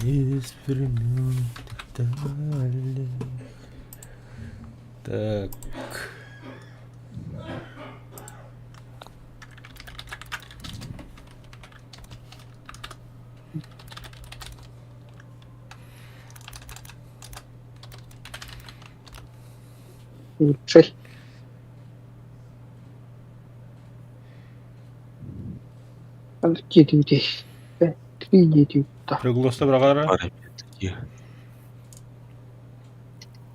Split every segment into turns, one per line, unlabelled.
Из времен дальних. Так.
Лучший. Киитибитий? Три диэтибит
Пригласты браҕара.
Бар эбит.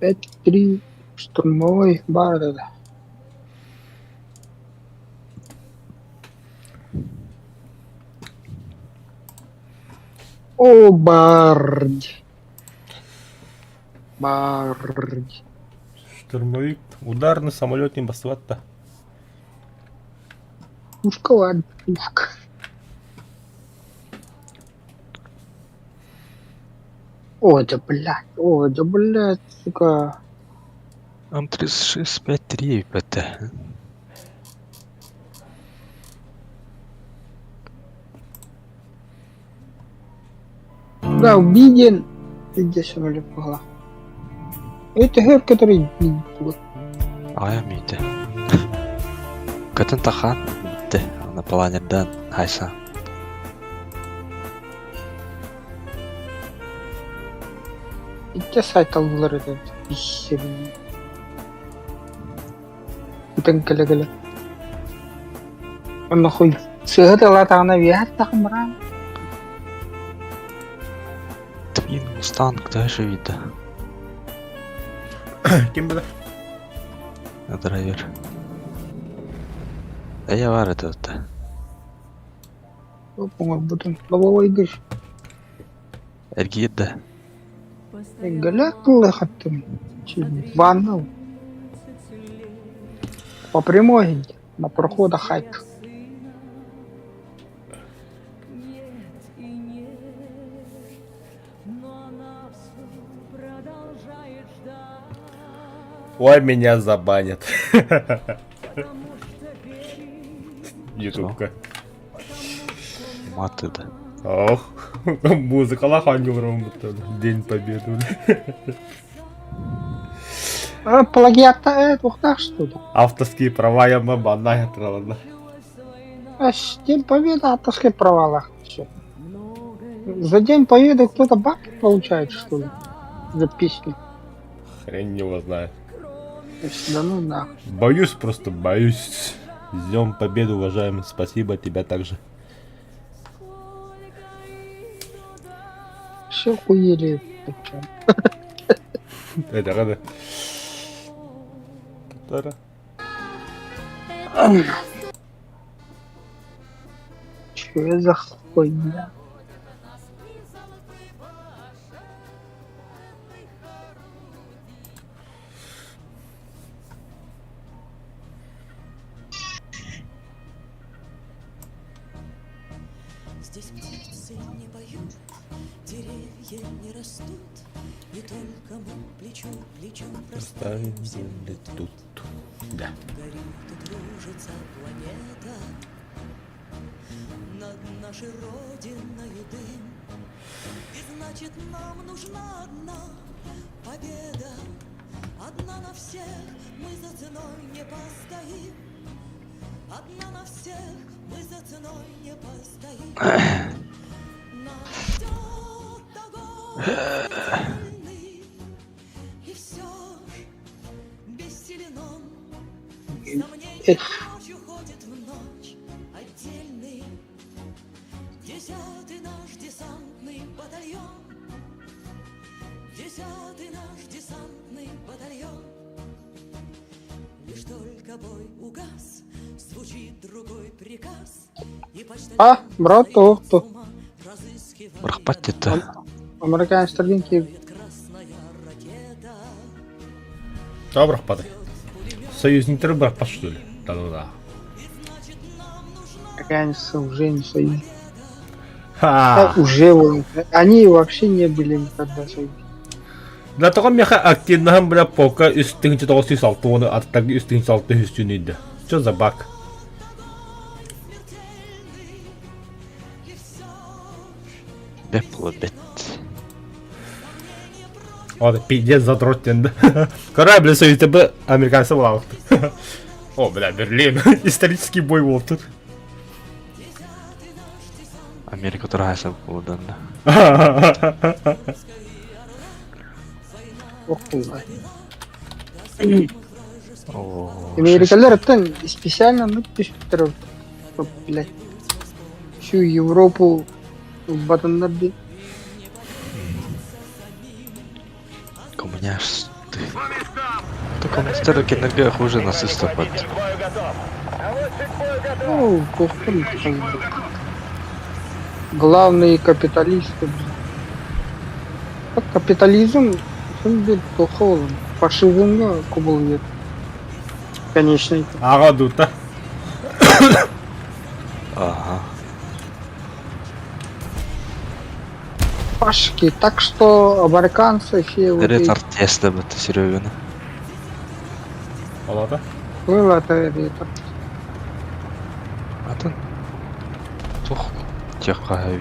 5-3 штурмовой баар да. О, бард. Бард.
Штурмовик. Ударный самолет не бастыбатта.
Пушка, ладно, пушка. О, да блядь, о, да блядь, сука.
М36 5-3 ПТ.
Да, убеден. Пиздец, он была. Это хер, который...
Аҕа миитэ. Көтөн тахаан бүттэ, аны планердаан хайса.
Икки сайталлар это пищевые. Бүтэн кэлэ-кэлэ. Онно хуй сыһыт ылаатаҕына үөһэ тахымраан.
Твин Мустанг даже видно.
Ким было?
Драйвер. Да я бар это вот.
Оҥорбутун лобовойгыш.
Эргиир да.
Галля хаттым. Ванну. По прямой на проходах хайк.
Ой, меня забанят. Ютубка.
Маты да.
Ох, музыкала ханьюром будто. День Победы.
А, плагиата э, туохтаах что ли?
Авторские права я банная тралана.
Аж День Победы авторские права Все. За День Победы кто-то бабки получает, что ли? За песню.
Хрен его знает.
Да ну да.
Боюсь, просто боюсь. С Днем Победы, уважаемый. Спасибо тебя также.
Все охуели.
Это рада. Тара.
Че за хуйня?
Здесь птицы не поют, деревья не растут, И только мы плечо к плечу
Оставим
проставим
земли
землю
тут.
тут.
Да.
Горит и кружится планета, Над нашей родиною дым. И значит, нам нужна одна победа, Одна на всех, мы за ценой не постоим. Одна на всех, мы за ценой не постоим. Нас ждет огонь смертельный, И все ж бессилен он. Сомнений
Эх.
ночь уходит в ночь отдельный. Десятый наш десантный батальон. Десятый наш десантный батальон. Лишь только бой угас, звучит другой приказ. И почтальон
А, брат,
сойдет
то,
с
то.
ума, разыскивая
Бырахпат диэтэ.
Американецтаргын киир
красная ракета.
Да, бырахпаты. Союзниктары бырахпат, что ли? Да ну да.
Американцы уже не союз.
Ха!
Уже вон. Они вообще не были никогда союз.
Да тоҕо миэхэ активнаһым бля полка үс тыһыынча тоҕус сүүс алта уону аттарга үс тыһыынча алта үс ыйда. Чё за баг?
И все
Бэп буолар бэт.
О, пиздец задрот диэн да. Корабль союза американцы буолаабыт. О, бля, Берлин. Исторический бой буолтут.
Америка тураһайса буолданна.
Ох, хуй.
О,
Америкалар оттон специально ну түспүттэр блядь. Всю Европу батыннар дии.
Коммуняш ты. Только коммунистер кинерге хуже нацистов от.
Ну, похуй, как бы. Главные капиталисты. блин. Так капитализм, он был плохого. Фашизмга кубылыйар. Конечно.
Аҕа дуута.
Ага.
Пашки. Так что американцы все вот эти
Ретард тесто бит Сереганы.
Олата.
было это ретард.
Атын туох диэххэ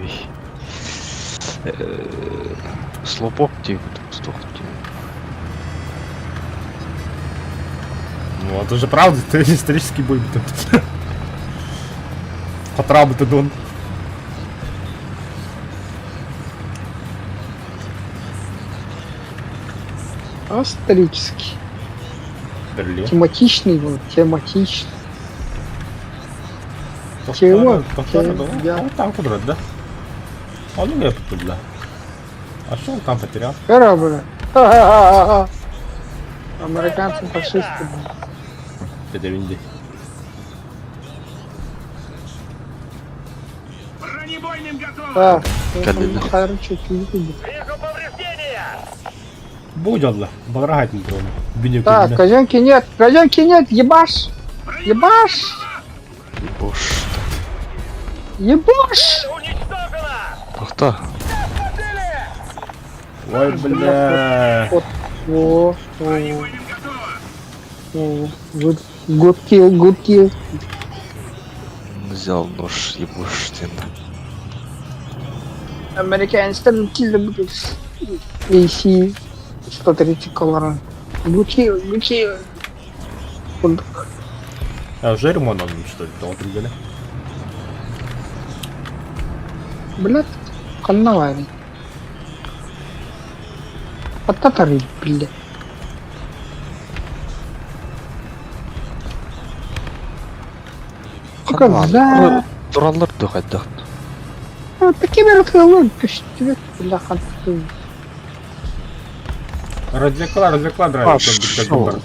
Слопок диэбит туох диэн.
Ну, это же правда, это исторический бой будет. Хотрабы дон.
Исторический.
Берлин.
Тематичный был, тематичный. Чего? Я-
Он там куда да? Он не туда. А что он там потерял?
Корабль. Ха-ха-ха-ха. Американцы фашисты. блин.
Это винди.
Так,
Калина.
короче, видите.
Будь Баграгать не трону.
Так, казенки нет, казенки нет, ебаш! Ебаш!
Бош.
Ебаш!
Тохто.
Ой, бля.
Вот. О, о. О, good, good kill, good kill.
Взял нож ебуш диэн.
Американец kill AC 130 колоран. Good kill, good kill. Курдук.
А уже ремонт он что ли? Тоҕо түргэнэ.
Блядь, ханна баарый? Аттатары, блядь. Сука, за...
Тураллар дуо хайдах.
Такие тылы, көстүбэт, бля, хантты.
Развлекла, развлекла драйв.
А, шо?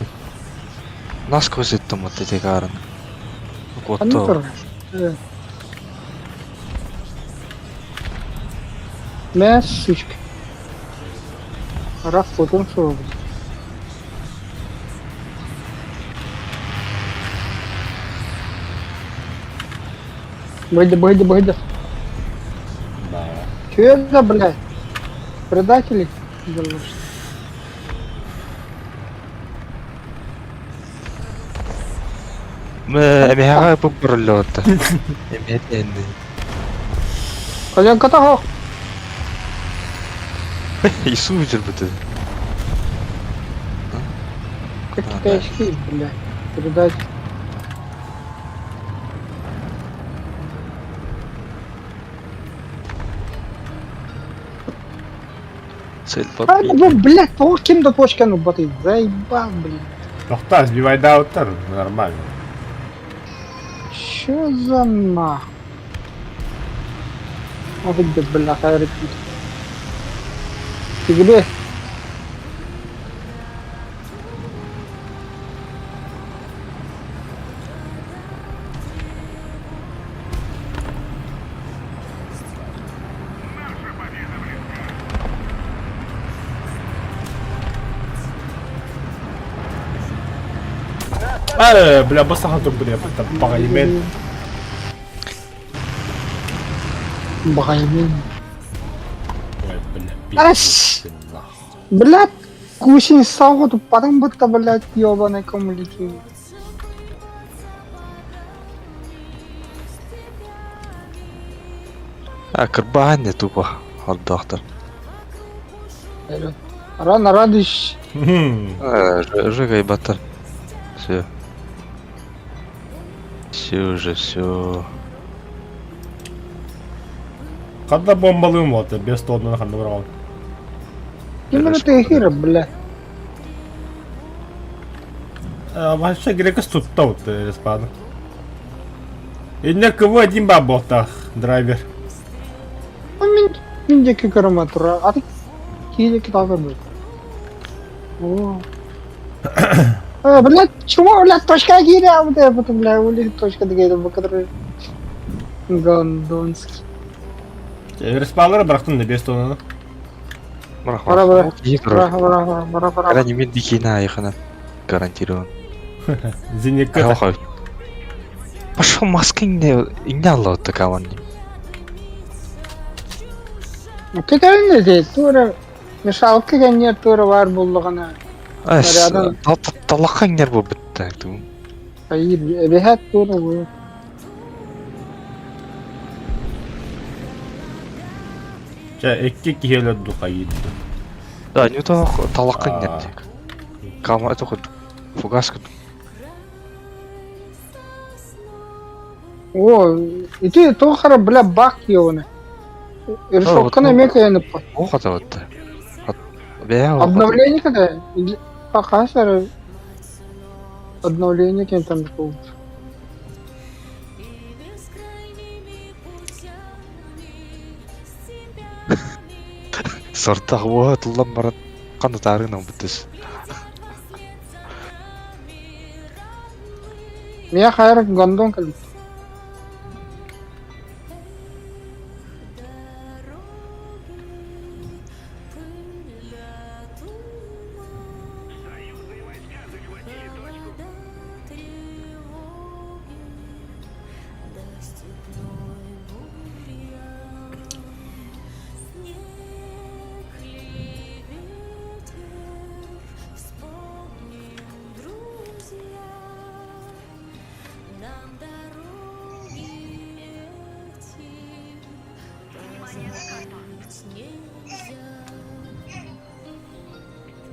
Насквозь там вот эти гарын.
Ханна
Кото.
турар. Мэ, сучка. Раф потом что? Быйды, быйды, быйды.
Да.
Че это, блядь? Предатели? Делаешь.
Мэ эмиэҕэ бу пролета. Эмиэ
Коленка того.
Ису жүрбүтү.
Как
А,
китайский, блядь. Предатель.
Цель
А, ну, блядь, того кем до точки, ну, баты, заебал, блядь.
Тохта, сбивай даутер. Нормально.
Чё за нах? Ох, бля, хайрит. Ты где?
Э, бля, басахан тур бля, там багаймен.
Багаймен.
Ой, бля,
Ась! Блядь, гусеница саугу потом будто, блядь, ёбаный комлики.
А, кырбаан не тупо. Хордоохтор.
Рано радуйся.
Жигай батыр. Все. Все уже, все.
Ханна бомбалыым вот, без тоннаны ханна быраҕабын.
Ким это эфир, бля?
Вообще грекос тутта вот респану. Инне КВ-1 баар буолтаах драйвер.
Мин мин диэки көрөм тура. Аты киһи диэки тағы көрбүт. О. Э, блядь, чего, блядь, точка киирэ, а вот я потом, бля, улит точка дегейдим, бу который Гондонский.
Респалары бырахтын да без тоннаны.
Бара бара. Бара бара бара бара.
Крайне мен дикейна айхана. Гарантирован.
Зенитка.
Пошел маска не не алла такая
Кетерин де тура мешалка кэннэ тура баар буоллаҕына Рядом.
Талахха иҥнэр буолбуттар дуу.
Айыы эбэһээт туора буолуо.
Чэ, икки киһи өлөрдү хайыытты.
Да, не то талахха иҥнэр диэк. Кама это хоть фугаска.
О, ити туох эрэ бля бак ёбана. Решетканы эмиэ кыайан ыппат.
Ох атабытта. Бэйэ
Обновление когда? Или пока сэр обновление кем там было.
Сортах уоһа тыллан баран ханна таарыынан бүттүс.
Мия хайар гондон кэлбит.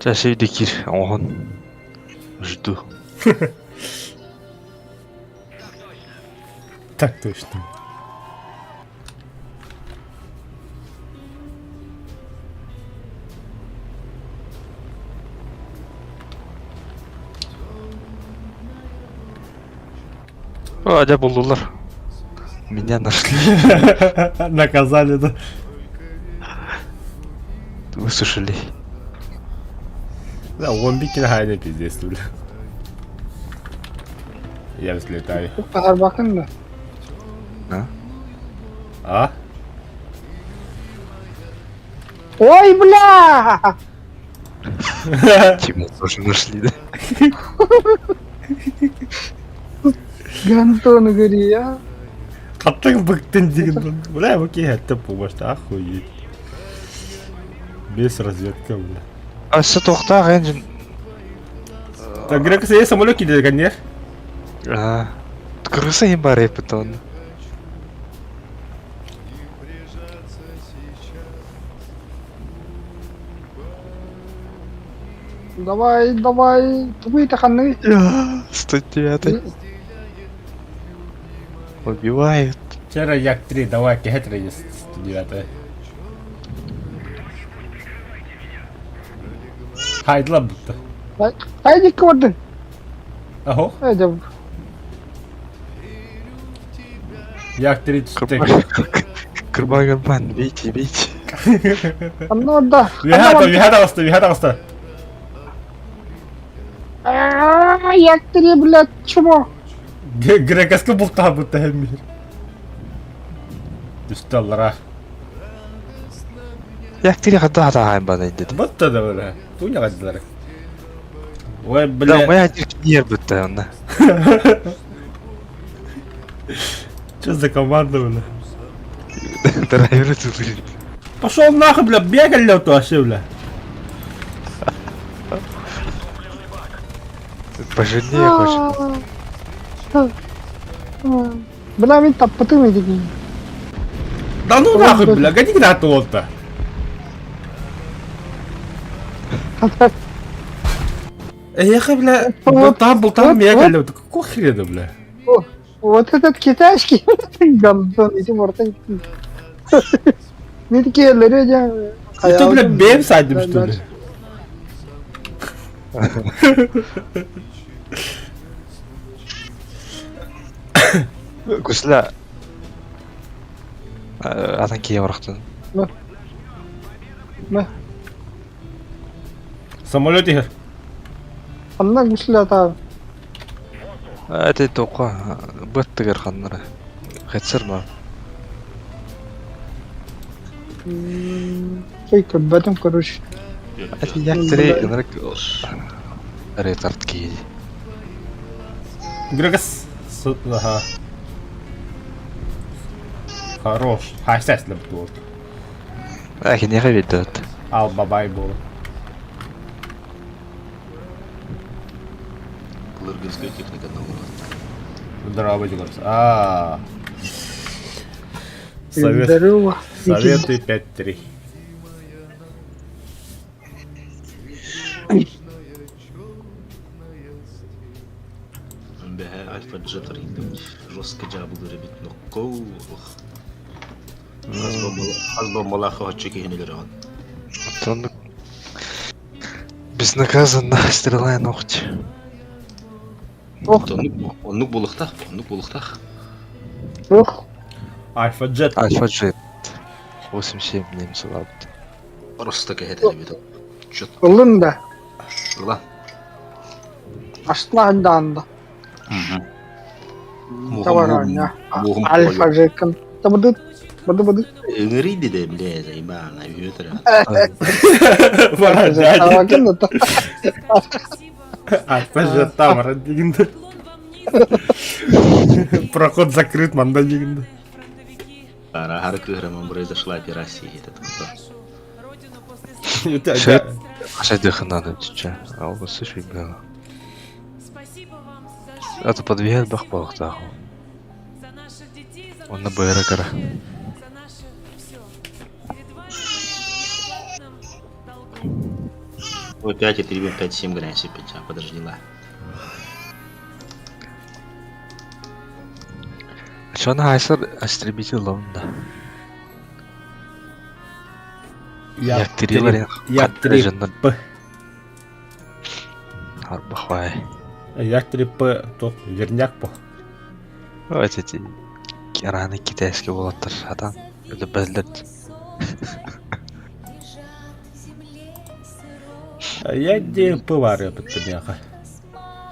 Чэ, сиди киир, оҥоһун. Жду.
Так точно.
О, дьэ буллулар. Меня нашли.
Наказали, да?
Высушили.
Да, он бикин хайда пиздец, бля. Я взлетаю.
Тарбакын да.
А?
А?
Ой, бля!
Тиму тоже нашли, да?
Гантон, говори, я.
Хаттак быктын деген. Бля, окей, это помощь, охуеть. Без разведка, бля.
А все тоқтақ engine.
Так, Грека, я самолет кидали, конечно.
А, крыса не бар потом.
Давай, давай, тугуй таханны.
109 Убивает.
Вчера Як-3, давай, кехетри 109 Хайдла будто.
Хайди көрдүн.
Аho.
Хайди.
Як-3 түстек.
Кырбан кырбан, бейте, бейте.
Анна да.
Виха виха таҕыста, виха таҕыста.
Як-3, блядь, чмо.
Грекаска бултаабыт мир. Түстэ аллара.
Як три хата хата бана деді.
Бытта да бля. Туня гаддылар. Ой,
Да,
бля.
моя нер бытта онна.
Что за команда, бля?
Драйверы тут.
Пошел нахуй, бля, бегали то вообще, бля.
Пожирнее хочет.
Бля, мин таппытым эдигин.
Да ну нахуй, бля, гони на то-то. Эйиэхэ, бля, бултаан бултаан миэ кэллэ, какого хрена, бля?
Вот этот китайский гандон, ити мортан. Не такие лэре
Это, бля, бэм садим, что ли?
Кусля. Атын кие барахтын.
Самолет иһэр.
Ханна гусля та
Это тоққа быттыгыр ханнара. Хэтсер ма.
Ой, көрбөтүм, короче.
Это яктери ынырык ретард киһи.
Грегас. Ага. Хорош. Хайсәсле бит
Әхинеге видат.
Ал бабай бол.
Лыргинская техника на уровне.
Здорово, Дегорс. А. Совет.
Здорово.
Советы 5-3.
МБГ Альфа Джеттер жестко жабылыр эбит нокко. Хас бомбалаах оччу киһини өлөрөҕүн.
Оттон безнаказанно стрела ногти.
Ох,
Оннук буолуохтаах, оннук буолуохтаах.
ох.
Альфа Джет.
Альфа Джет. 8-7 немцы лапты.
Просто кэһэтэр эбит. Чет.
Ылын да.
Ыла.
Аштла анда. Таварanya. Альфа Джекон. Табыды. Бады бады.
Ыҥырыйды да бля, заебана, үөтэр.
Бара дядя.
Тавакын да.
Альфа Джет там дегенде. Проход закрыт, манда дегенде.
Арахар кыһыраман произошла операция этот кто.
Шет. Ашай дыхананы чича. А ол слышь бля. Это подвигает бах бах Он на БР кара.
Ой, 5,3, 5,7 грань себе, а подожди, ла.
Чё на айсар истребитель ломда.
Я
три
Я 3 П.
Арбахвай.
Я 3 П. Тот верняк по.
Вот эти раны китайские болаттар атан. Это бәлдет.
Я где П бары бітті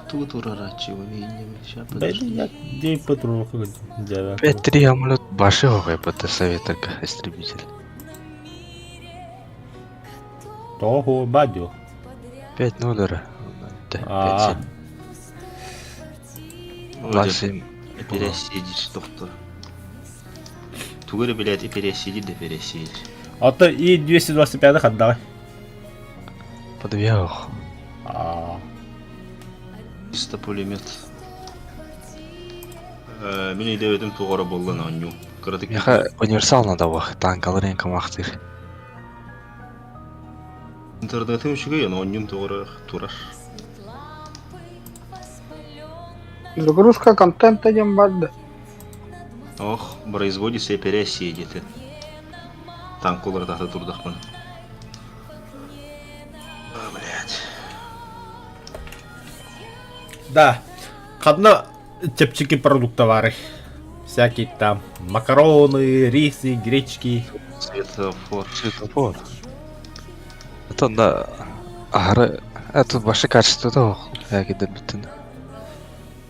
Тут урарачивание, ща
Да
подожди.
я где П трохи.
5-3 амулет баши хогай бата советок истребитель.
Того бадю.
5-0 ра.
А.
5-7. 2-7.
Пересидишь, доктор. Тугары, блядь, и пересидит, да пересидит.
А то и 225 отдавай.
Подвигал.
А.
Чисто пулемет. Мин өйдөөбөтүм туох эрэ буолла оонньуу. Кыратык
Миэхэ универсал надо бах, танкаларын камахтыр.
Интернетим үчүгэй, оонньуум туох эрэ турар.
Загрузка контента диэн барды.
Ох, производится пересидит. Танкулар тахта турдахпын. А, блядь.
Да. Ханна чэпчэки продуктовары. Всякие там макароны, рисы, гречки.
Светофор.
Светофор. Это да. Ары, это ваше качество да, я киде бүтүн.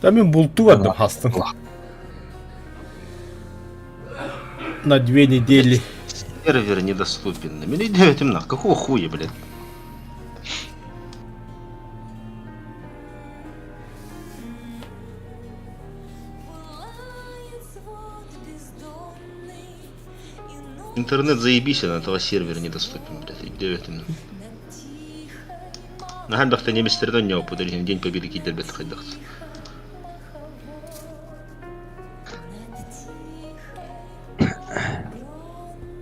Да мен булту ардым хастын. На 2 недели.
Сервер недоступен. Мин өйдөөбөтүм на. Какого хуя, блядь? Интернет заебись, а на этого сервер недоступен, блядь. Өйдөөбөтүм. Наһаа дахта немецтерден не опыт, День Победы киирбэт хайдах.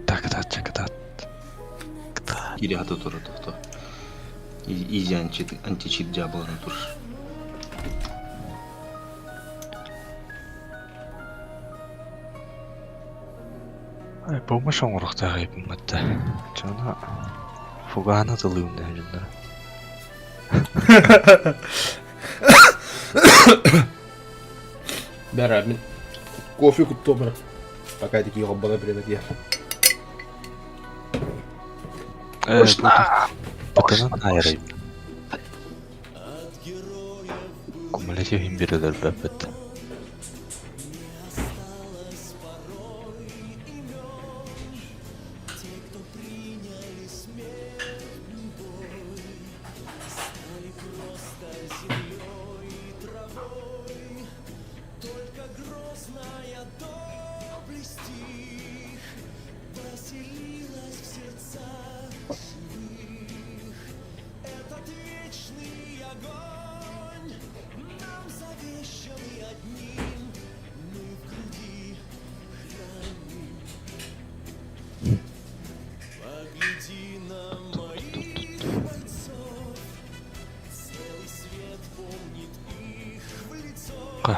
Так, да, чек, да.
Кири хата турар тохто. Изи античит, античит дьаабылана тур.
Ай, помощь оҥоруохтаах эбиппин батта. Дьоно фуганы тылыым да дьонноро.
Бәрә, мин кофе куттуом бара. Пока такие хоббала время тиэ.
Э, Бытынан айрайм. Кумулятив иһин биэрэлэр бэппит.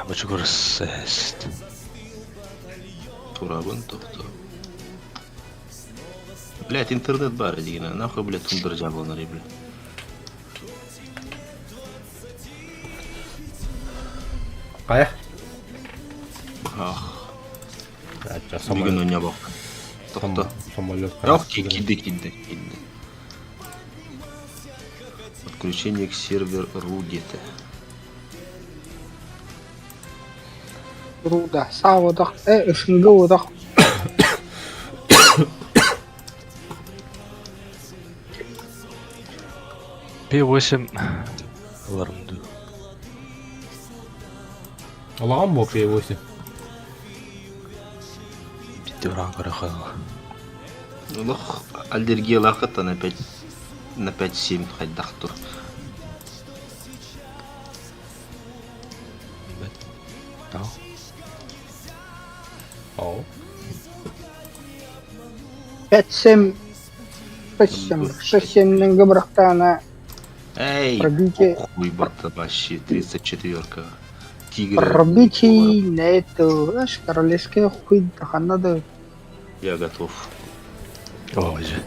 Бочугурус
Турабын тохто. Блять, интернет баар дигина. Нахуй, блядь, тундра дьаабыланар, блядь.
Хайа?
Ах. Бүгүн оонньообох. Тохто.
Самолет.
Ох, киирдэ, киирдэ, киирдэ. Подключение к сервер ру где-то.
Руда, саа э, СНГ одох.
P8 ыларым дуу.
Улахан буо P8.
Биттэ ураан көрө хаала.
Олох аллергиялаахыттан опять на 5-7 хайдах тур.
О.
5-7 6-7 6-7 гыбырахтаана
Эй,
Пробитие.
хуй бата вообще, 34-ка. Тигр.
Пробитие на эту, знаешь, королевская хуй ханна да.
Я готов.
О, же.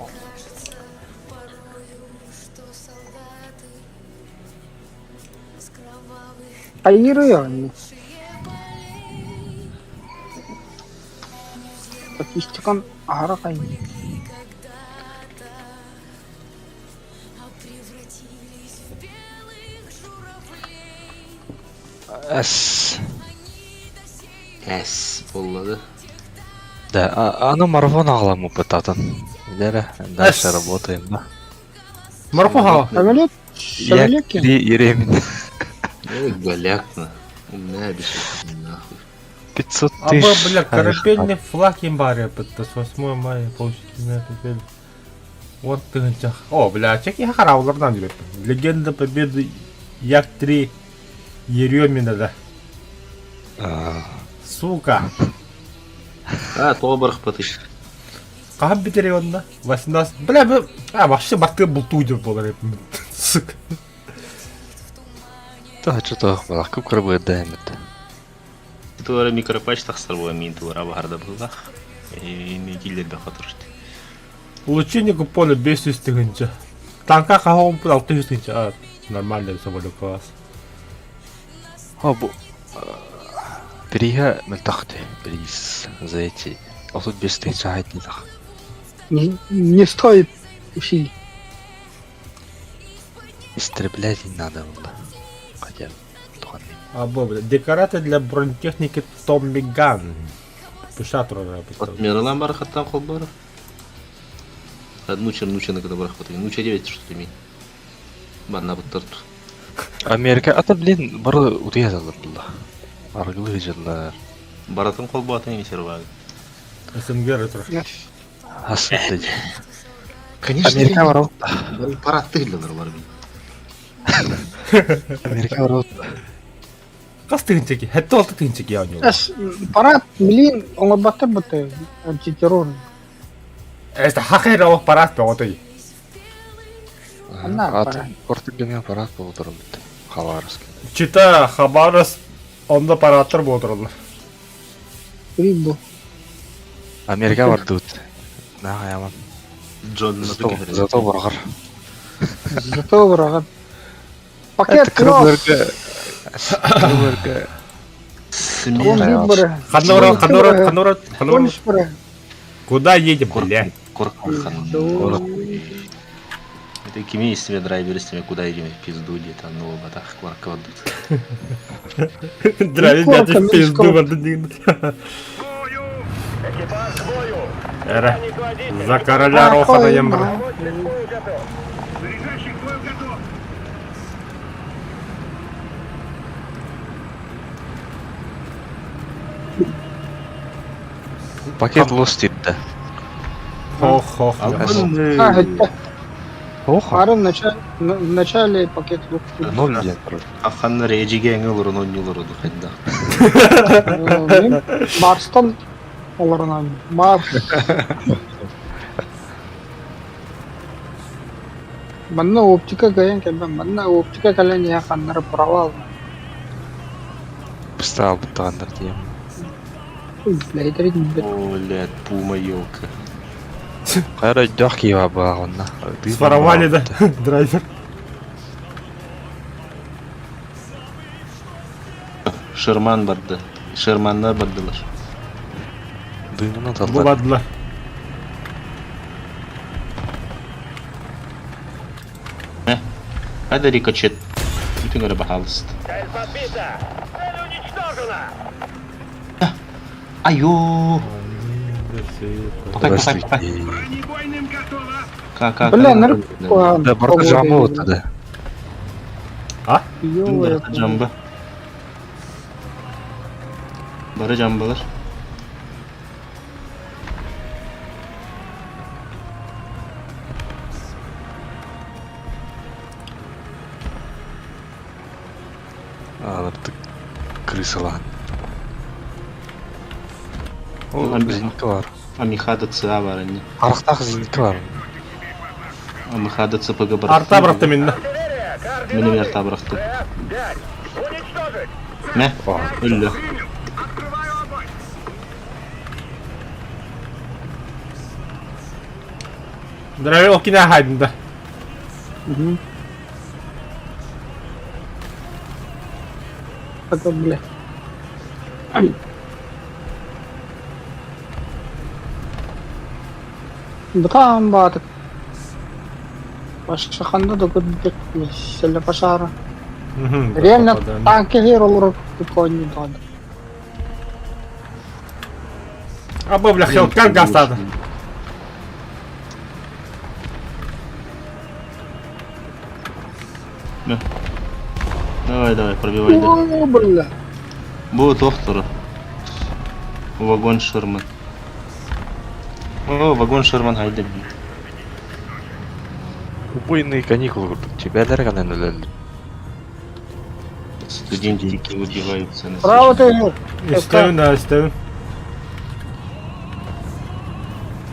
Хайыры Статистикам аһара хайыр.
С.
С буоллады.
Да, а, аны марафон аҕаламмыт атын. Дэрэ, дальше работаем, да.
Марафон хаала.
Самолет?
Я
Самолет
три Еремин.
Эй, голякна. Умная обещать, нахуй.
500
А
тысяч.
бля, корабельный флаг имбаре, это с 8 мая получительная победа. Вот ты О, бля, чек я хараулардан диэбэппин. Легенда победы Як-3 Еремина, да.
А,
Сука.
А, тоҕо барахпатый.
Хаһан бүтэрий онно? 18... Бля, бу... А, вообще бартыы бултуу буолар Сука.
Да, что-то балакып кырбы даймыт.
Туара микропатч тахсар була мин туара баһарда буллах. Эми киллербе хотурушты.
Улучшение купона 500 тыһыынча. Танка хаһан 600 тыһыынча. А, нормально самолет класс.
А, бу... Бириһэ мөлтөхтү. Бириис за эти 35 тысяч хайдылах.
Не, не стоит усилий.
Истреблять не надо было. Хотя, тухан.
А, бу, бля, декораты для бронетехники Томми Ган. Пушатор
Отмералан барахаттан холборов. Нуча, нуча на когда барахпатый. Нуча 9 что ли ми. Банна буттарт.
Америка, ата блин, бары утуя залар булла. Аргылы жыллар.
Баратын холбоатын эмесер баг.
СНГ ретро.
Асыт
Конечно.
Америка барабыт.
Парадты хиллер бар би.
Америка барабыт.
Хас тыһыынча ки? Хэтте алты тыһыынча ки оонньуулар.
Эс, парад, блин, оҥорботтор бутты антитеррор.
Это хахайра парад бөҕөтүй.
Анна аппарат.
Атын кортигене аппарат буолтарбыт. Хабаровский.
Чита, Хабаровск, онно аппараттар буолтараллар.
Прибыл.
Америка бардыбыт. Наҕайаман.
Джон
Зато, зато бырҕар.
Зато быраҕан. Пакет кросс.
Кырбырга.
Он
Смерть.
выборы.
Ханна барабыт, ханна барабыт, ханна барабыт, ханна барабыт?
Помнишь про?
Куда едем, блядь?
Коркахан. Это кими из себе драйвер из куда едем, пизду где-то, ну, батах, кварка вот.
Драйвер,
Корка,
блядь, в пизду,
мешков.
бардын. Эра, за короля Рохана ем
Пакет лос типтэ.
Хо-хо.
А, это
Ох,
Арын в начале пакет лук.
ноль диэн турар.
Аханнар эжиге олорон ойнуулар оду хайда.
Мен Марстан олорунан. Марс. Манна оптика кайан кэлбэн, манна оптика кэлэн иһэ ханнары провал.
Пыстаал буттагандар диэм.
Ой, блядь, это
О, блядь, пума елка.
Хайра өйдөөх киһи баар онно.
Своровали, да, драйвер.
Шерман барды. Шерманнар бардылар.
Дыымына
Бу
таллар.
бардылар.
Хайда рикошет. Бүтүн өрө бахалыст. Айо! Пока, пока, пока. Как,
Бля, нар...
Да, барда жамы вот да.
Жамба. Бары жамбалар.
Алырдык крысалаан. О,
Ам-
зенитка бар.
Амихада ЦА бар инде.
Арықтақ зенитка бар.
Амихада ЦПГ бар.
Арта бырахты минна.
Минем арта бырахты. Мә,
О,
өллө.
Драйвер окина хайдын да.
Это, бля. Бытаан баатык. Башаханда да көрбүт селле пашара. Реально танки хер олорор конни дон.
Аба, бля, Хелкар гастады.
Мә. Давай, давай, пробивай. Да.
О, бля.
Бу тохтору. Вагон Шерман. О, вагон Шерман хайда.
Убойные каникулы курдук. Тебелер гана өлөлдү.
Студентики убиваются на
Право ты.
Истевин да, истевин.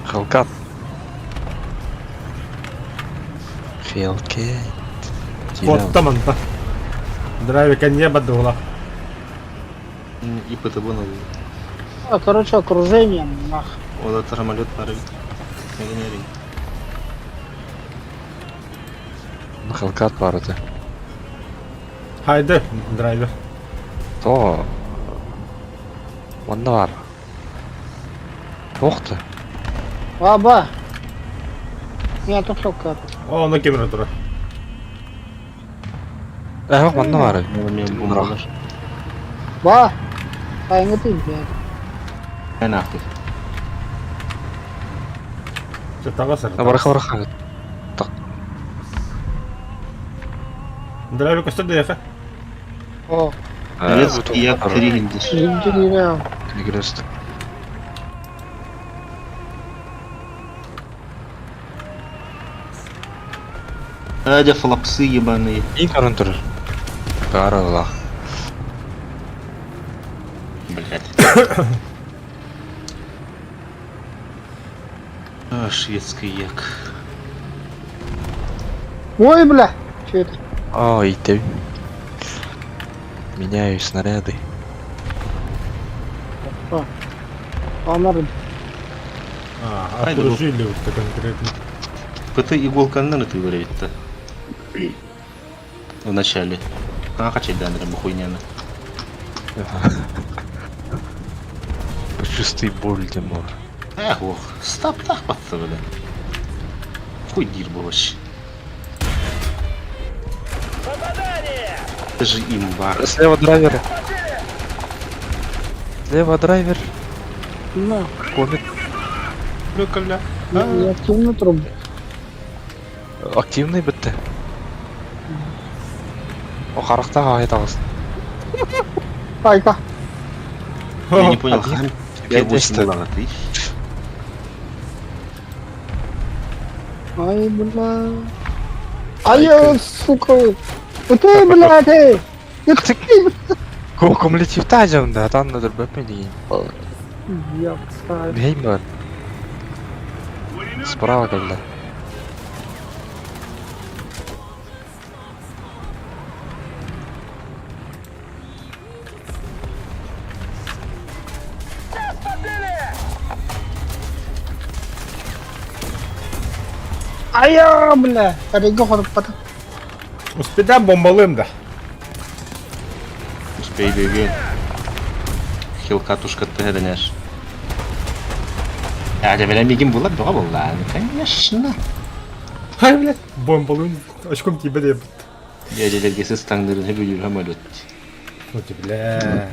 Хелкат. Хелкет.
Котта манта. Драйвер конье бадула.
И ПТБ надо.
А, короче, окружение, нах.
Ол это самолет пары.
Хелкат бар это.
Хайды, драйвер.
То. Онно бар. Тохты.
Аба. Я тут хелкат.
О, оны кемер тура.
Э, онно бар.
Бомбалар.
Ба. Айңы ты, блядь.
Э, нахуй.
Тага сыр.
Барха барха.
Драйвер көстөр дияха.
О,
Советский Як-3 индиш.
инженерия.
Перекрест.
Адя флапсы ебаные.
И көрөн турар. Каралах.
Блять. А, шведский як.
Ой, бля! Че это?
Ой, ты. Меняю снаряды.
А. Анар.
А,
Хайда,
окружили вот это конкретно.
ПТ иголканнан ытыылар эбит да. В начале. А, хачайдаан эрэ бу хуйняны.
Почувствуй боль, Тимур.
Эх, ох, стаптах батта бля. Хуй диир буолуш. Это же имба.
Слева драйвер. Слева драйвер.
На.
Комит.
Бля,
Я активно трубу.
Активный бітті. О, харахтаға айтамыз.
Айка.
Я не понял, хан
Я
П8
тесто.
ты.
Ай, бля. Ай, я, сука. Вот ты, блядь, эй. Это ты,
Кумулятив таземді, атан өдір бөпмен деген.
Ёпта.
Бейм бар. Справа когда.
Ай, бля. Эрейге хотуппата.
Успедан бомбалыым да.
Успей беги. Хилкатушка ты дэнешь. А, да, мигин була бөҕө буолла. Конечно.
Хай, блядь, бомбалыым очком тебе деп.
Дядялерге сыстаңдырын хөбүлүр самолет.
Вот, бля.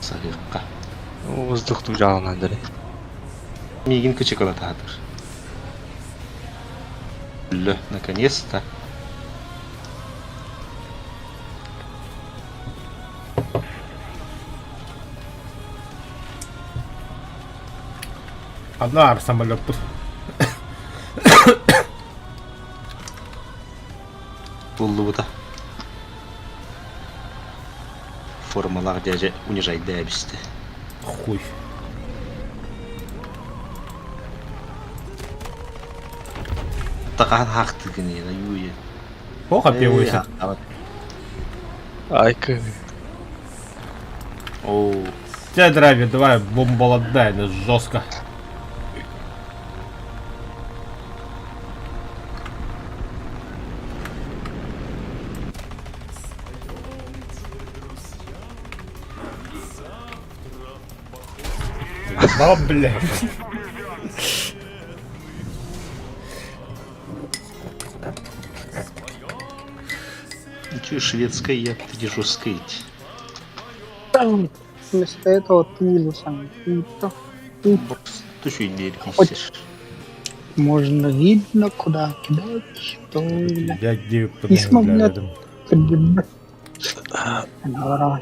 Сарыqqa.
Воздух жағынан дәрі.
Мигин кычыкалатаатыр. Лө, наконец-то.
Одна самолет тут.
Туллубута. Формалар дядя унижать дәбісті.
Хуй.
Тақан хақты гыне, юе.
Плохо певуйся.
Айка.
Оу.
Тебя, драйвер, давай бомбаладай, ну жестко. Да, бля.
Че шведская, я ты жесткая.
Вместо этого ты сам.
Ты что дверь несешь?
Можно видно, куда кидать, что...
Я где
Письма, блядь. Давай.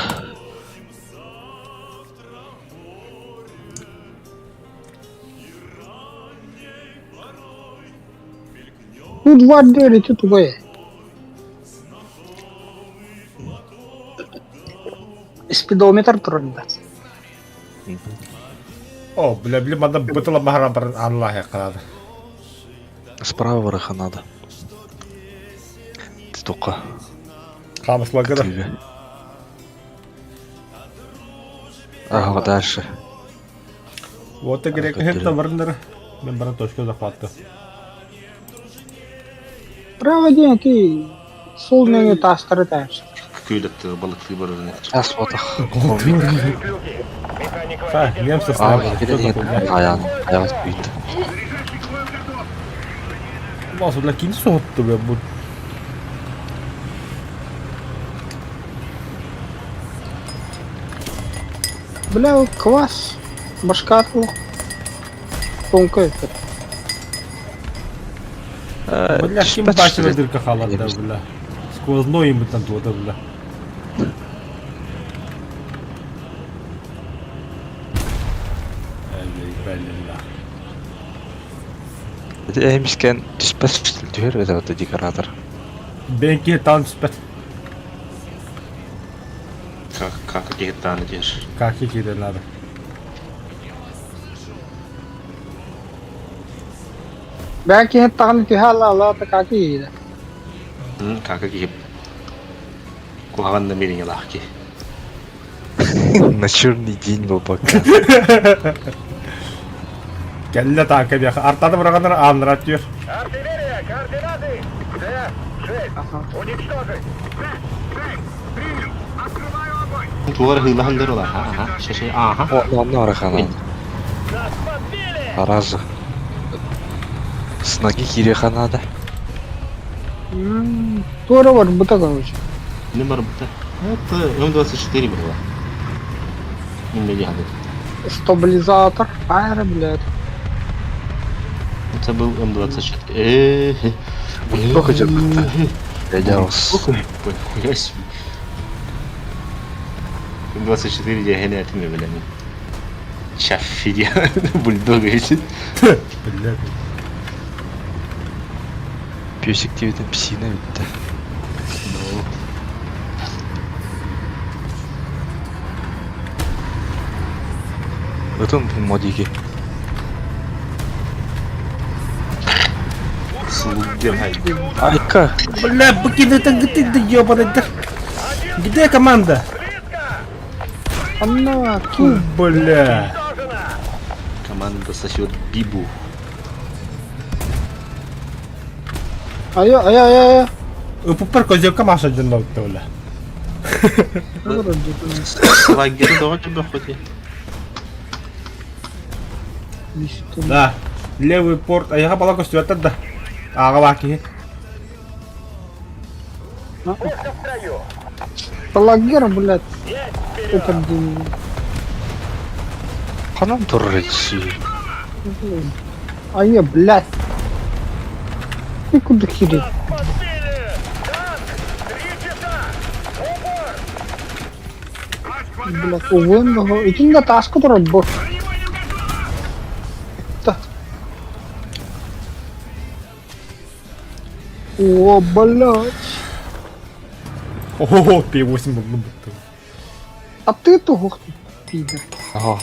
Ну, два двери, ты тугой. Спидометр трудно.
О, бля, бля, мада бытыла махара бар Аллах я қалады.
Справа вороха надо. Ты только.
Камыслага да.
Ага, дальше.
Вот и грек это варнер. Мен бара точка захватка.
Право день, ты солнце тастары таешь.
Күйләтті балықты бар
Сейчас вот их.
Ха, немцы
А,
снайпер. Что за хуйня?
Аян, аян спит.
Мас, бля, кинь сотты, бля, будь.
Бля, квас, башка Тонкая.
Бля, ким бачила дырка халатта, бля. Сквозной им там туота, бля.
Эмискен түспәс түһэр это декоратор.
Бенки там спет.
Как, как киһиттааны диэр.
Каки киирэн надо.
Бэйэ киһи таҕын түһэ ала-ала каки иһиирэ.
Кака киһи куһаҕан да мириҥэлаах киһи.
На черный день бабака.
Кэллэ таака биэхэ. Артаны быраҕаннар ааннара түөр.
Артиллерия, координаты! Д-6. Уничтожить! Д-6. Принял. Открываю огонь.
Тугар ыһыылаһан дыр ыла. Аха, шеше, аха.
О, онно араханан.
Нас подбили!
Аразы. С ноги киириэхэ наада.
Туора барбыта короче.
Не барбыта. Это М24 было. Не медиа.
Стабилизатор. Аэро, блядь.
Это был М24. Э,
Сколько дьарбыта? Я
Хуя себе. М24 диэһэни этими билэни. Чаффи бульдог эти.
Блядь.
Песик диэбитин псина бүттэ.
Ну.
Ытын модиги.
Слугдем хай.
Айка!
Бля, быкины ты ты ебаный. Где команда?
Анна, ту.
Бля.
Команда сосет бибу.
Айа, айа, айа, айа.
Ыпыппар козелка Маша дьонно бля.
Лагерь доҕо тебе
Да. Левый порт. Аяха бала көстүбэттэр да. Ааҕа баа киһи.
Палагер, блядь. Это где?
Ханан турар ичи.
Айа, блядь. Ты куда херит?
Подбили! Танк! Три часа! Упор!
Блядь, увы, Итиннэ тааска турар бу. Та. О, блядь.
О, П8 буллум бутту.
А ты тугух пидор.
Ага.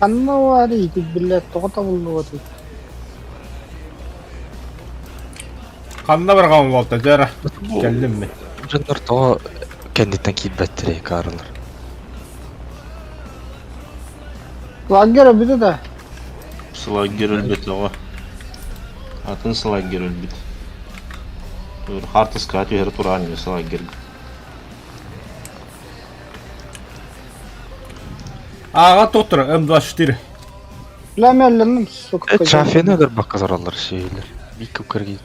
Ханна баарый ити блядь тоҕо табыллыбатый?
Ханна барҕаҕым буолта дьара. Кэллим ми.
Дьоннор тоҕо кэнниттэн киирбэттэрэй каарылар.
Лагерь эбитэ да.
Слаггер өлбүт оҕо. Атын слаггер өлбүт. Хаартыскаҕа түһэр тураан слаггер.
Ааҕа тоттор М24.
Бля мэллэнним сука.
Э, Чафени өлөрбөккө сороллор сиилэр. Биир кыргый.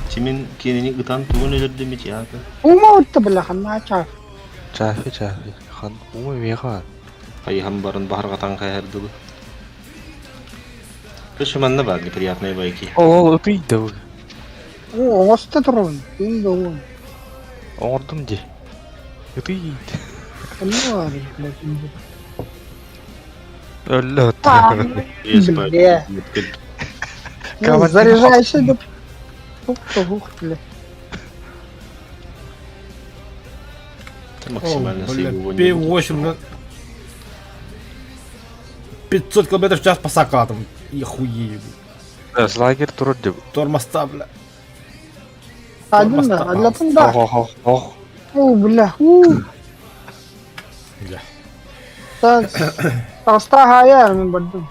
Тимин кинини ытан тугун өлөрдүм ити аата.
Ума утта бля ханна чаф.
Чафи чафи. Хан ума миэхэ.
Хайыһан баран баһарҕатан хайардылы. Кышы манна бар неприятные байки.
Ол ол ытый да бу.
О, оҥосто турабын. Ким да уон.
Оҥордум дии. Ытый.
Ханна баарый блядь.
Өллө
Бля. Ну, заряжайся да. Тух, бля.
Максимально сейву
П8 на 500 км в час по сакатам. И хуею.
Лагерь турар деп.
Тормоза, бля.
Один да, аллатын да.
Ох ох ох ох.
О, бля. У.
Бля.
Та Таста хая мен бардым.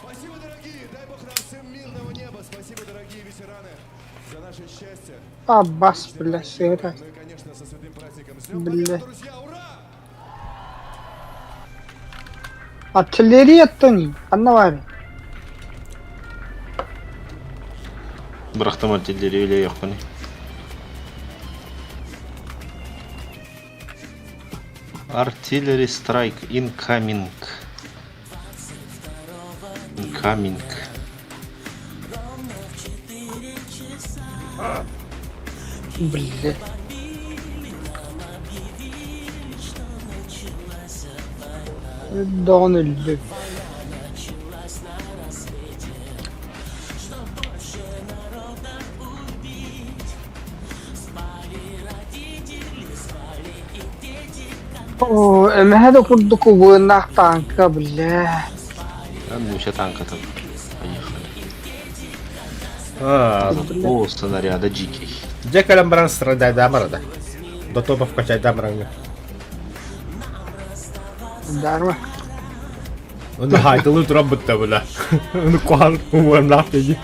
Спасибо, дорогие! Дай бог нам всем мирного неба! Спасибо, дорогие ветераны, за наше счастье!
Аббас, бля, сыата. Бля. Артиллерияттан ханна баар?
Бырахтым артиллерия үлэйиэхпиний. Artillery strike incoming. Incoming.
Бля. Даҕаны өллүм. Оо, эмэһэ да курдук убуоннаах тааҥка, бля.
Муся танката. Поехали.
А,
О, снаряда дикий.
Дьэ кэлэн баран страдайдаам арада. Дотопов качайдаам араҥҥа.
Дарма.
Оны хайтылыы туран бытта была. Оны куһаҕан уоннаах дии.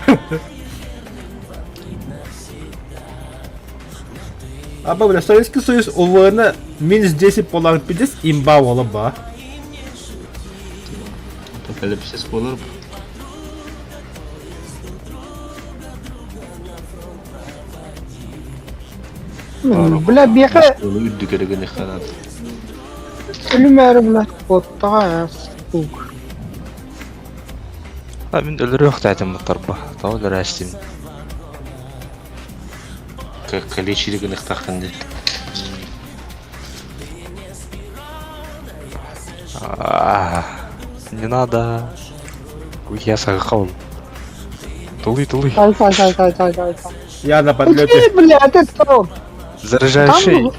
Аба бля, Советский Союз УВН минус 10 полар пиздец имба ола ба.
Апокалипсис буолар бу.
Бля, биэхэ
Ону үрдүк эрэ гыныахха наада.
өлүмээри бля, куоттаҕа сук.
А мин өлөрүөхтээтим мутарба. Тоҕо өлөрөөстүм?
Калечили гыныахтааххын дии.
Не надо. Я сахал. Тулый, тулый.
Тай, тай, тай, тай, тай, тай.
Я на подлете.
Бля, ты кто?
Заряжай шей.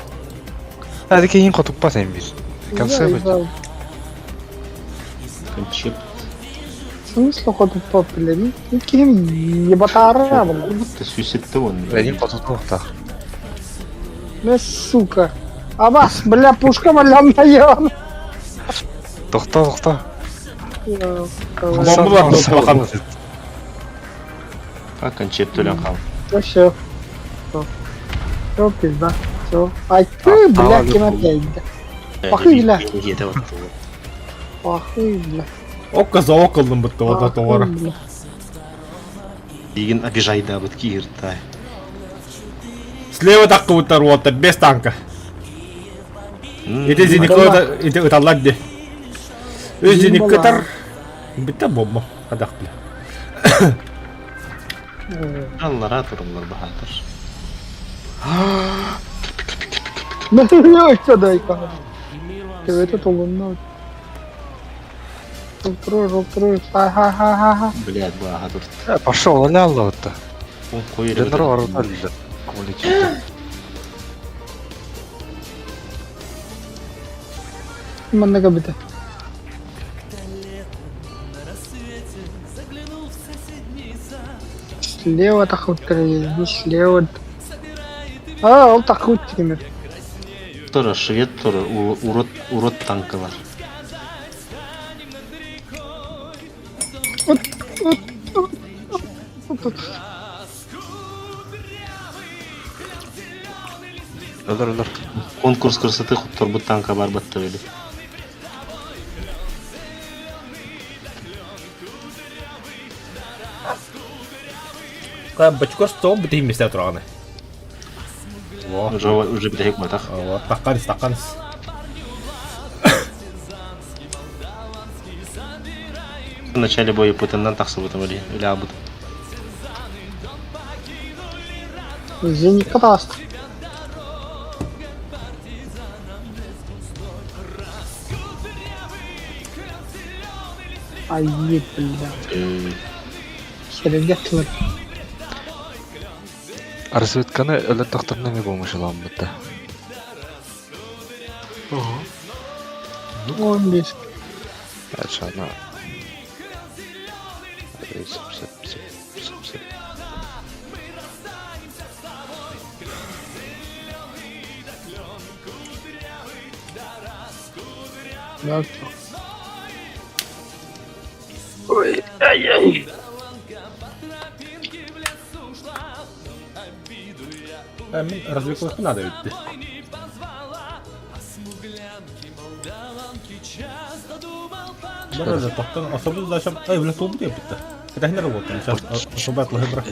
А, ты кейин хотуппа сен бир. Конце быть.
Кончеп.
В смысле хотуппа, бля? Ким ебатара, бля.
Ты сүйсетті он.
Бля, хотуппа.
Бля, сука. Абас, бля, пушка малям наён.
Тохто, тохто.
Бомбалар улахан.
А кончеп төлөн хаал.
Все. Все, пизда. Все. Ай ты, бля, кем опять. Похуй, бля. Похуй, бля.
Окка за околным бытты ода тоғара.
Игин обижайдабыт кииртай.
Слева таккыбыттар уоттар без танка. Ити зеникка ити ыталлар ди. Үс зеникка ытар. Бүтте бомба. Хадах бля.
Аллара тураллар баһаатар.
Төбөтө толунна. Турur, турur. Ха ха ха ха ха.
Блядь, бааһа турт.
Пошел, ля-ля-ля.
Он қой
Денро аруталлы.
Манна кабыта. Слева тахуттар, здесь слева. А, ол тахут тимир.
Тура, швед тура, урод, урод танкалар.
Вот, вот, вот, вот, вот.
Өлөр, өлөр.
Конкурс красоты хотторбут танка бар батта били.
Бачкор стол битин месте тураганы.
Уже уже битек батах.
Вот, такканс, такканс.
В начале боя пытаннан тахсыбытым или или абыт.
Зенитка таст. Ай, бля. Сирге тылыр.
Разведканы өлөр тохторно эме болмуш ыламмыт да.
15.
Ачана. Сып, сып, сып, сып, сып.
Да.
Ой, ай-яй.
Мин развлеклыхпын надо эбит. Бары тохтон особо зачем ай бля тугу диэбиттэ. Кэтэһинэр буолтун сейчас особо атлаһы быра.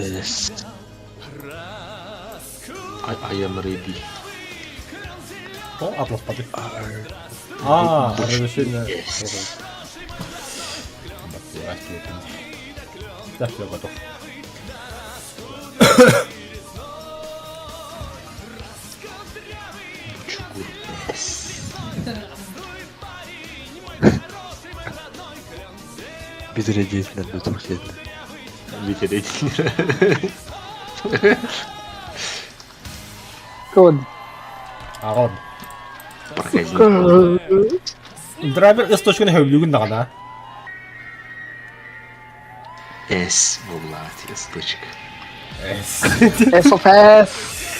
I am ready.
О, атласпаты. А, разрешение. Да, все, готов.
Чугур
Битередиэтинэн бүтүр киэннэ.
Битередиэтинэн.
Код.
Аҕалым. Драйвер S точканы хөбүлүүгүн даҕаны а?
S буоллаҕа S точка.
S.
S of S.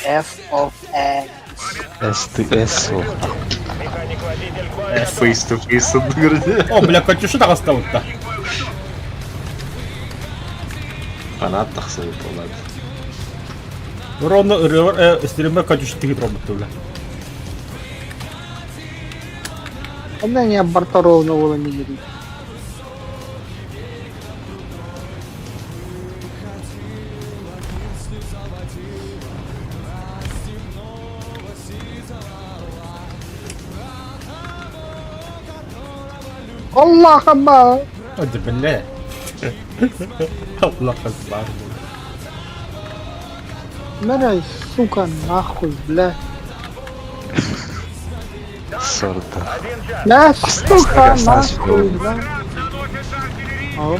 S of S.
S ты S суох.
Face to face оннугар.
О, бля, Катюша таҕыста бутта.
Фанат тахсыбыт буоллаҕа.
Ровно ырыабар стриммер Катюша тигит робутта бля.
Онно не борта ровно буолан билэрий. Allah Allah!
Hadi бля. Allah akbar.
Мэрай, сука, нахуй, бля.
Сорда.
Бля, сука, нахуй, бля. О,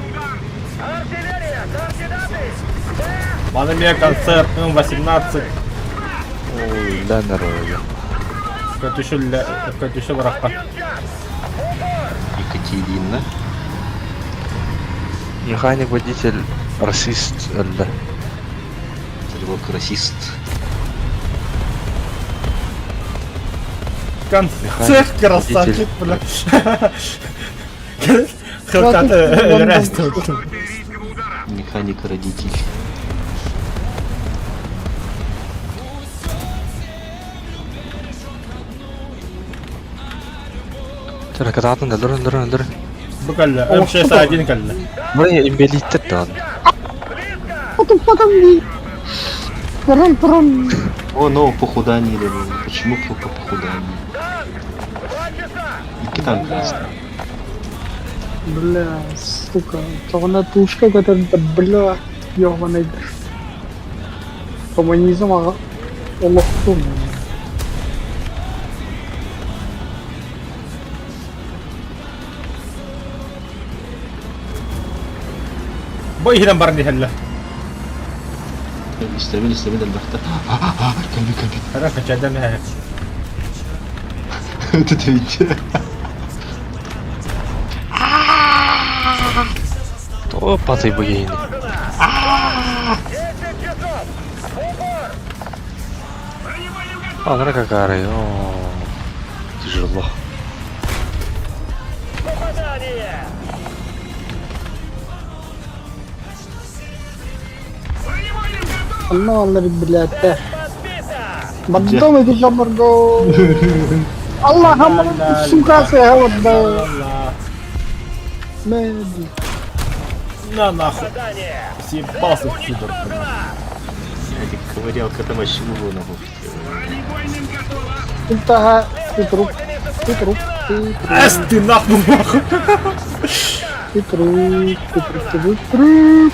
Маны концерт М18.
Ой, да, народу.
Катюша, Катюша барахха.
Екатерина.
Механик-водитель расист өллө.
Стрелок расист.
Концерт красавчик, бля. Хилкаты рест.
Механик родитель.
Тара катаатын өлөр өлөр өлөр.
Бу кэллэ. М61 кэллэ.
Бу имбелиттер даҕаны.
Потом, потом, Трон, трон.
О, но похудание или Почему плохо похудание? Икки танк
Бля, сука. Тоҕуна тушка көтөрдө, бля, ёбаный. Коммунизм аҕа олохтун.
Бу иһинэн баран иһэллэр.
Истэбин, истэбин элбэхтэ. Кэлби, кэлби.
Хара качадан иһэ.
Тэтэ
О, патай богини. А, какая, о, тяжело.
Онно аллар блядь. Бардом эти жабырго. Аллахам, сука, сэ, Мэди.
На нахуй. Съебался пидор.
Эти ковырялка там вообще было нахуй.
Ты ты труп, ты труп, ты труп.
Эс ты нахуй нахуй.
Ты труп, ты труп, ты труп.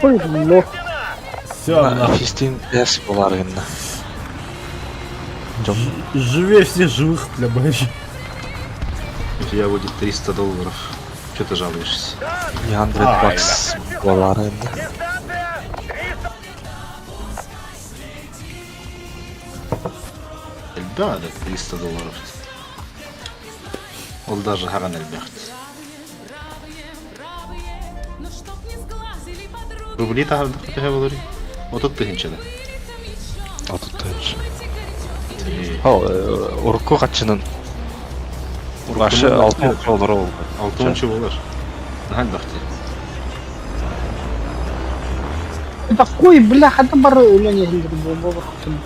Ой, лох.
Все, нахуй.
Фистин эс болар гынна.
Живее всех живых, бля, блядь.
У тебя будет 300 долларов. Че ты жалуешься?
100 bucks болар гынна.
Да, да, 300 долларов. Ол даже хаган элбэхт. Рубли таһардах төһө болор? 30 тыһыынча да.
30 тыһыынча. О, урукку хаччынан Башы алтын доллар ол.
Алтынчы болар. Наһаа элбэхти.
Да хуй, бля, хата бары өлөн иһиллэр буолуо барахсан.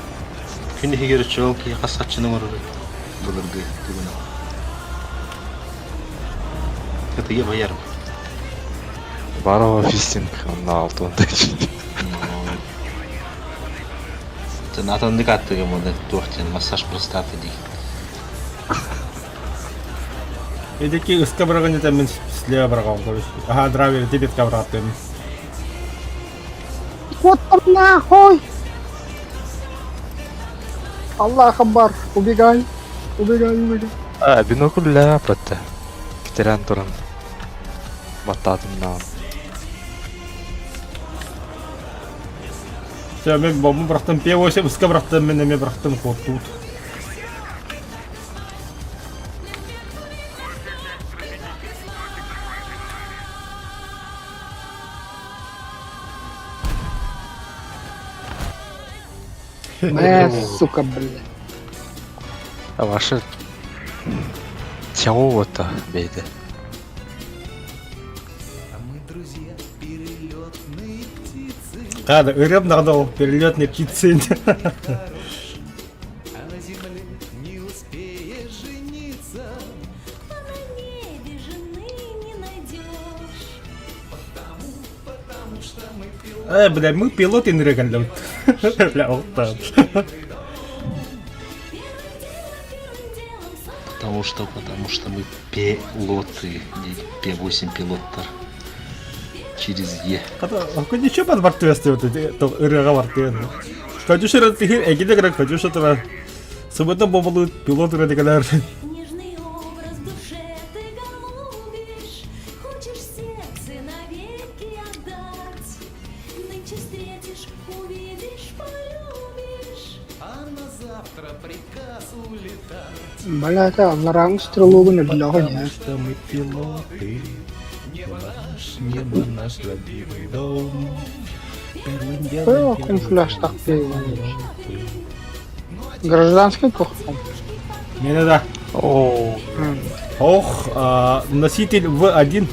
Күн иһигэр чуол киһи хас хаччыны оҥоророй? Былыргы тугунан. Кытыйа байар.
Барова фистинг онно алтын
Атыннык аттыга буолла туох диэн массаж простаты дии.
Эдики ыска быраҕын этэ мин слева быраҕам короче. Ага, драйвер дебетка быраҕаттым.
Вот там нахуй! Аллах Акбар, убегай, убегай, убегай.
А, бинокль ляпатта. Китерен туран. Баттаатым наан.
Все, мен бомбу бырахтым, П8 ыска бырахтым, мен эме бырахтым, куоттуут.
Мэ, сука, блядь.
А ваши... Чего-то, бейді.
А, да, ырыам надо ол перелетные птицы. Э, бля, мы пилот инреган Бля, вот так.
Потому что мы пилоты. П8 пилоттар. Через Е.
Ничего под бартуэсты вот эти ырыаҕа бартыан. Катюша тихир эгиде грек Катюша тура. Суббота боболу пилот ырыа
Нежный образ душе ты голубишь, Хочешь сердце навеки отдать. Нынче встретишь, увидишь, полюбишь.
Бля, это алларааҥҥы стрелогун өллөҕүн
Потому что мы пилоты. Небо наш, небо наш любимый дом. Первым делом
О, камуфляж так
пилоты.
Гражданский кухня.
Не, не, да.
О,
Ох, носитель В1.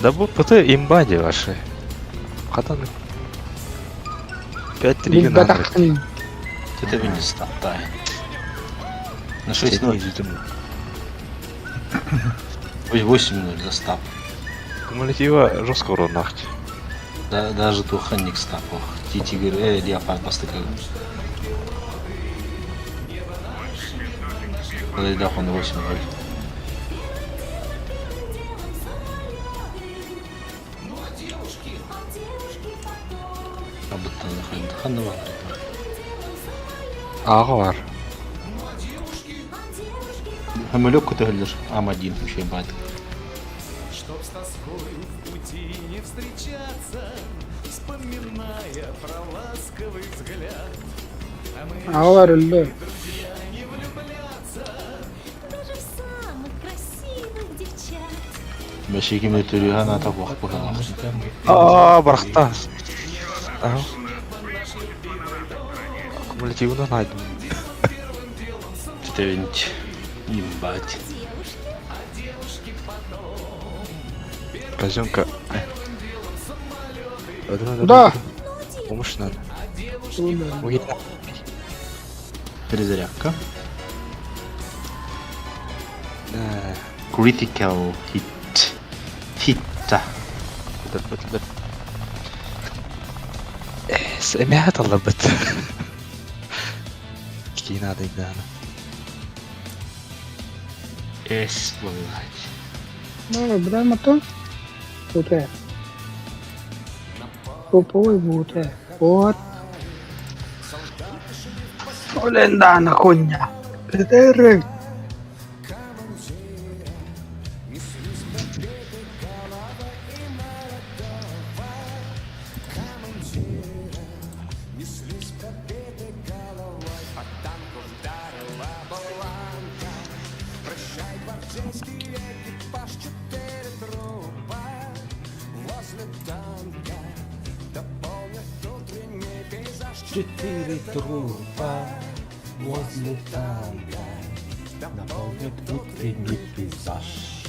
Да бу ПТ имба ди ваши. Хатан. 5-3
Билбэтэххин.
Это не статтай. На 6-0. Ой, 8-0 за стап.
Кумулятива жестко урон нахти.
Да, даже туханник стап. Ох, Тигр, леопард бастыка. Да, он 8-0. Абыттан ханна бар.
Аға бар.
Хамелек көтөрүллэр Ам1 вообще бат.
Чтоб с тоскою в пути не встречаться, вспоминая про ласковый взгляд. А мы
Аҕалар өллө.
не влюбляться.
Даже в самых красивых девчат.
Башекеме төрүһэн ата буох быһалаах.
А, барахта. А. Кумулятивно найдем.
Четырнать. Ебать.
Казенка.
Да.
Помощь надо. Ой,
Перезарядка.
да.
Critical hit. Хитта.
Өлбөт, Эмэһэ талларбыт. Киин аадайдаана.
Эс, блядь.
Ну, бля, мотор. Вот. Туповой будет. Вот. Блин, да, на хуйня. ПТР.
Четыре трупа возле танка наполнят утренний пейзаж.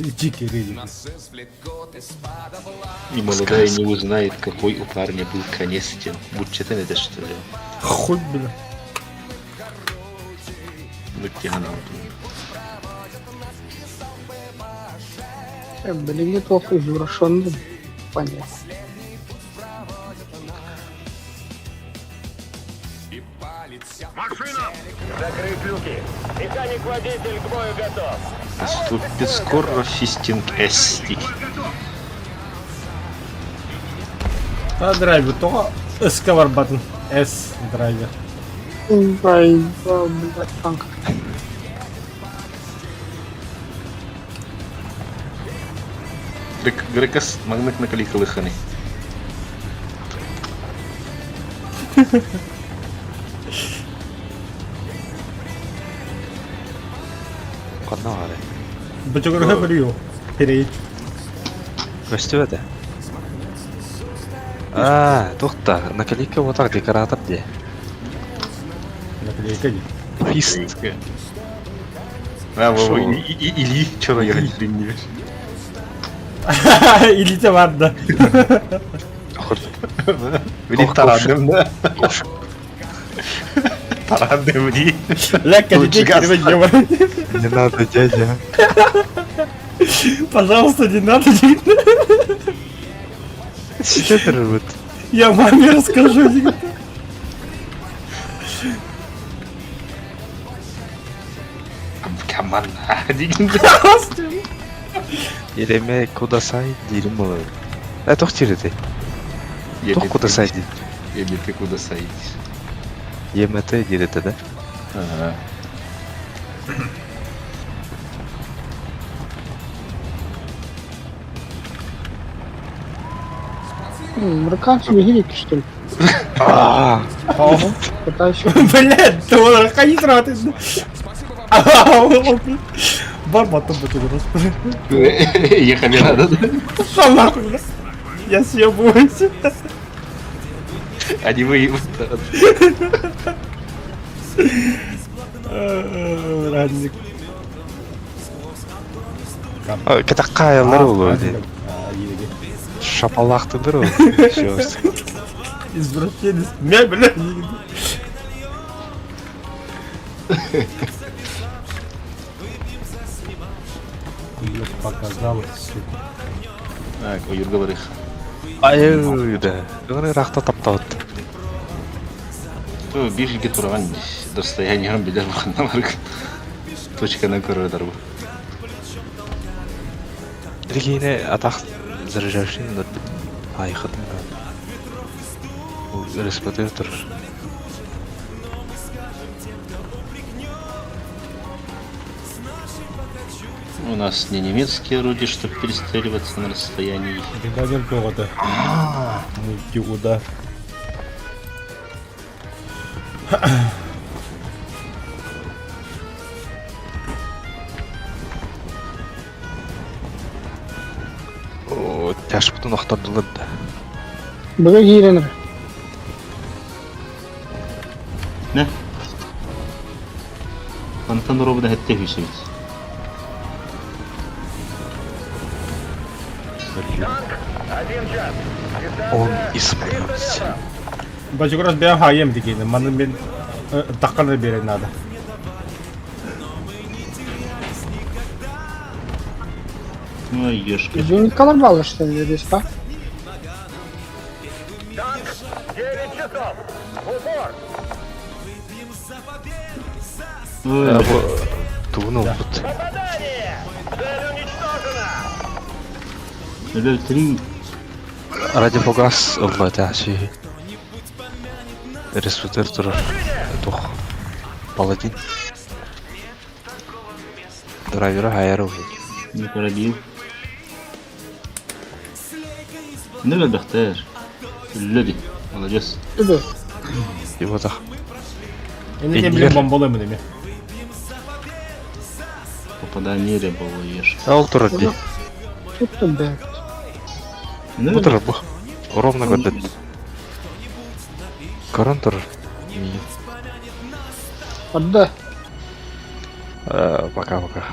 Дикий
И молодая не узнает, какой у парня был конец тем. Буччатын это что ли?
Хуй, бля.
Блин, неплохо извращенный. Понятно.
Машина! Закрыть люки. Механик-водитель к бою готов.
Наступит скоро фистинг Эсти.
А драйвер тоҕо ыска барбатын S драйвер.
Ай, блядь, танк.
Грекас магнит на каликалыханы.
Ханна баарый?
Бочогорга көрүө. Перейт.
Көстүбэтэ. Аа, туох да, наклейка буотах декоратор дии.
Наклейка дии.
Фист.
А, во, или чё я не
Илите бар да.
Били тарадым да. Тарадым ди.
Лекка
Лучше газ.
Не надо, дядя.
Пожалуйста, не надо.
Что вот?
Я маме расскажу.
Каман. Дигин.
Ереме кудасай диирим буолар. Э, туох диир этэй? Туох кудасай диир?
Или ты куда саидишь?
ЕМТ диир этэ да?
Ага.
Американцы велики, что ли?
Аа!
Пытаюсь.
Блядь, ты он хайтраты. Барбатом бочогорос.
Ехали надо.
Пошел нахуй, бля. Я съебываюсь.
Они выебут.
Ранник.
Кэтэх хаайаллар буолуо дии. Шапалаахтыдыр ол.
Извращенец. Мя, бля. Её показалось, сука.
Так, ойырга барых.
Айыы да. Бүгүн ыраахта таптабыт.
То бир тураган расстояние билер буханна бар. Точканы көрөдөр бу.
Билигине атах заряжающий айхытын. Респираторы.
У нас не немецкие орудия, чтобы перестреливаться на расстоянии.
Регламент города. Мультиудар.
Тяжпытын охтордулар да.
Бүгүн киирэн
Не? Фонтан робота хэтте хүсэбит.
Один час.
Он
Дистанция
исправился.
300 метров.
Бочогорос бэйэм хаайыам дигиэнэ, манна мин таххана биэрэн наада.
Ну, ешка.
Юникалар баалар что ли, здесь, а?
Танк, 9 часов. В упор.
Ой,
Бу тугун ылбыт.
Попадание! Цель уничтожена!
Левел 3.
Ради фугас ылла этэ сүһү. Респиратор турар. Туох. Паладин. Драйвера хайар ылбыт.
Не пробил. Левел бахтер. Люди. Молодец.
Түбү.
Его так.
Эни кем билен бомбалыймын эми.
Попадание было ешка.
Ол турар дии.
Тут бэк.
Бу турар бу. Ровно көрдөт. Көрөн турар.
Отда.
Пока-пока.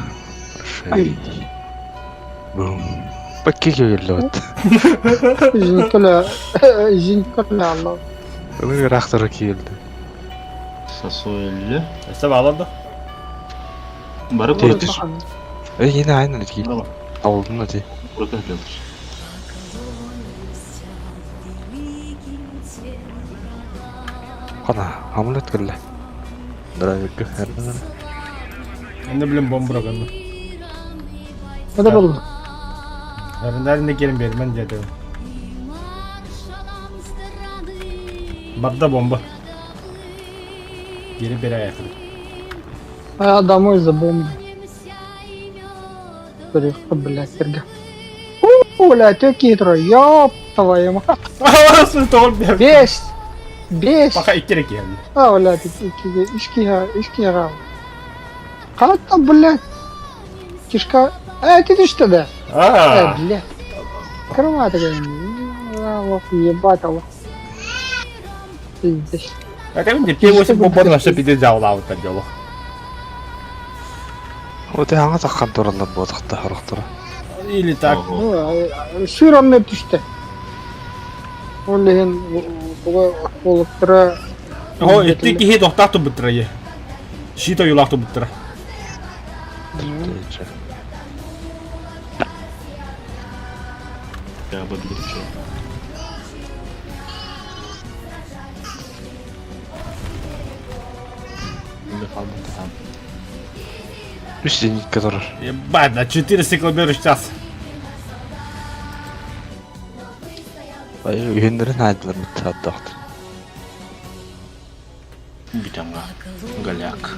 Шесть. Бум. Бакки киириллибит.
Изинкөлө, изинкөлө алла.
Ылы ыраахтара киирди.
Сосуэлле.
Өссө баалар да?
Бары
Тиэтир.
курат.
Эй, yine aynı ki. Aldın hadi.
Курат ödülür.
Хана, хамлет кэллэ. Драйверга эрден.
Енді білем бомба бұрағанды.
Это болды.
Эрендерinde келin бермен деді. Барда бомба. Geri beri ayaklı.
А я домой за бомбу. Приехал, блядь, Серега. У, блядь, хитро, ёб твою мать. Бес! Бес!
Пока иккерек yani.
А, блядь, ишки, ишки, Как там, блядь? Кишка... Э, ты что да?
А,
Э, блядь. Крыма такая. Лох, ебать, лох. Пиздец.
Это мне П8 бомба на что пиздец лавы так дело.
Вот я аңа таққан туралар бодақта хорохтора.
Или так.
Ну, сыр түсті. Ол деген олықтыра...
О, итти кихи тохтаахту буттара е. Щит ойулаахту буттара.
Я подключу. Там.
Үс зенитке турар.
Ебать, на 400 км в час.
Ай, үйендерин айдылар мыттааттақты.
Битамга. Голяк.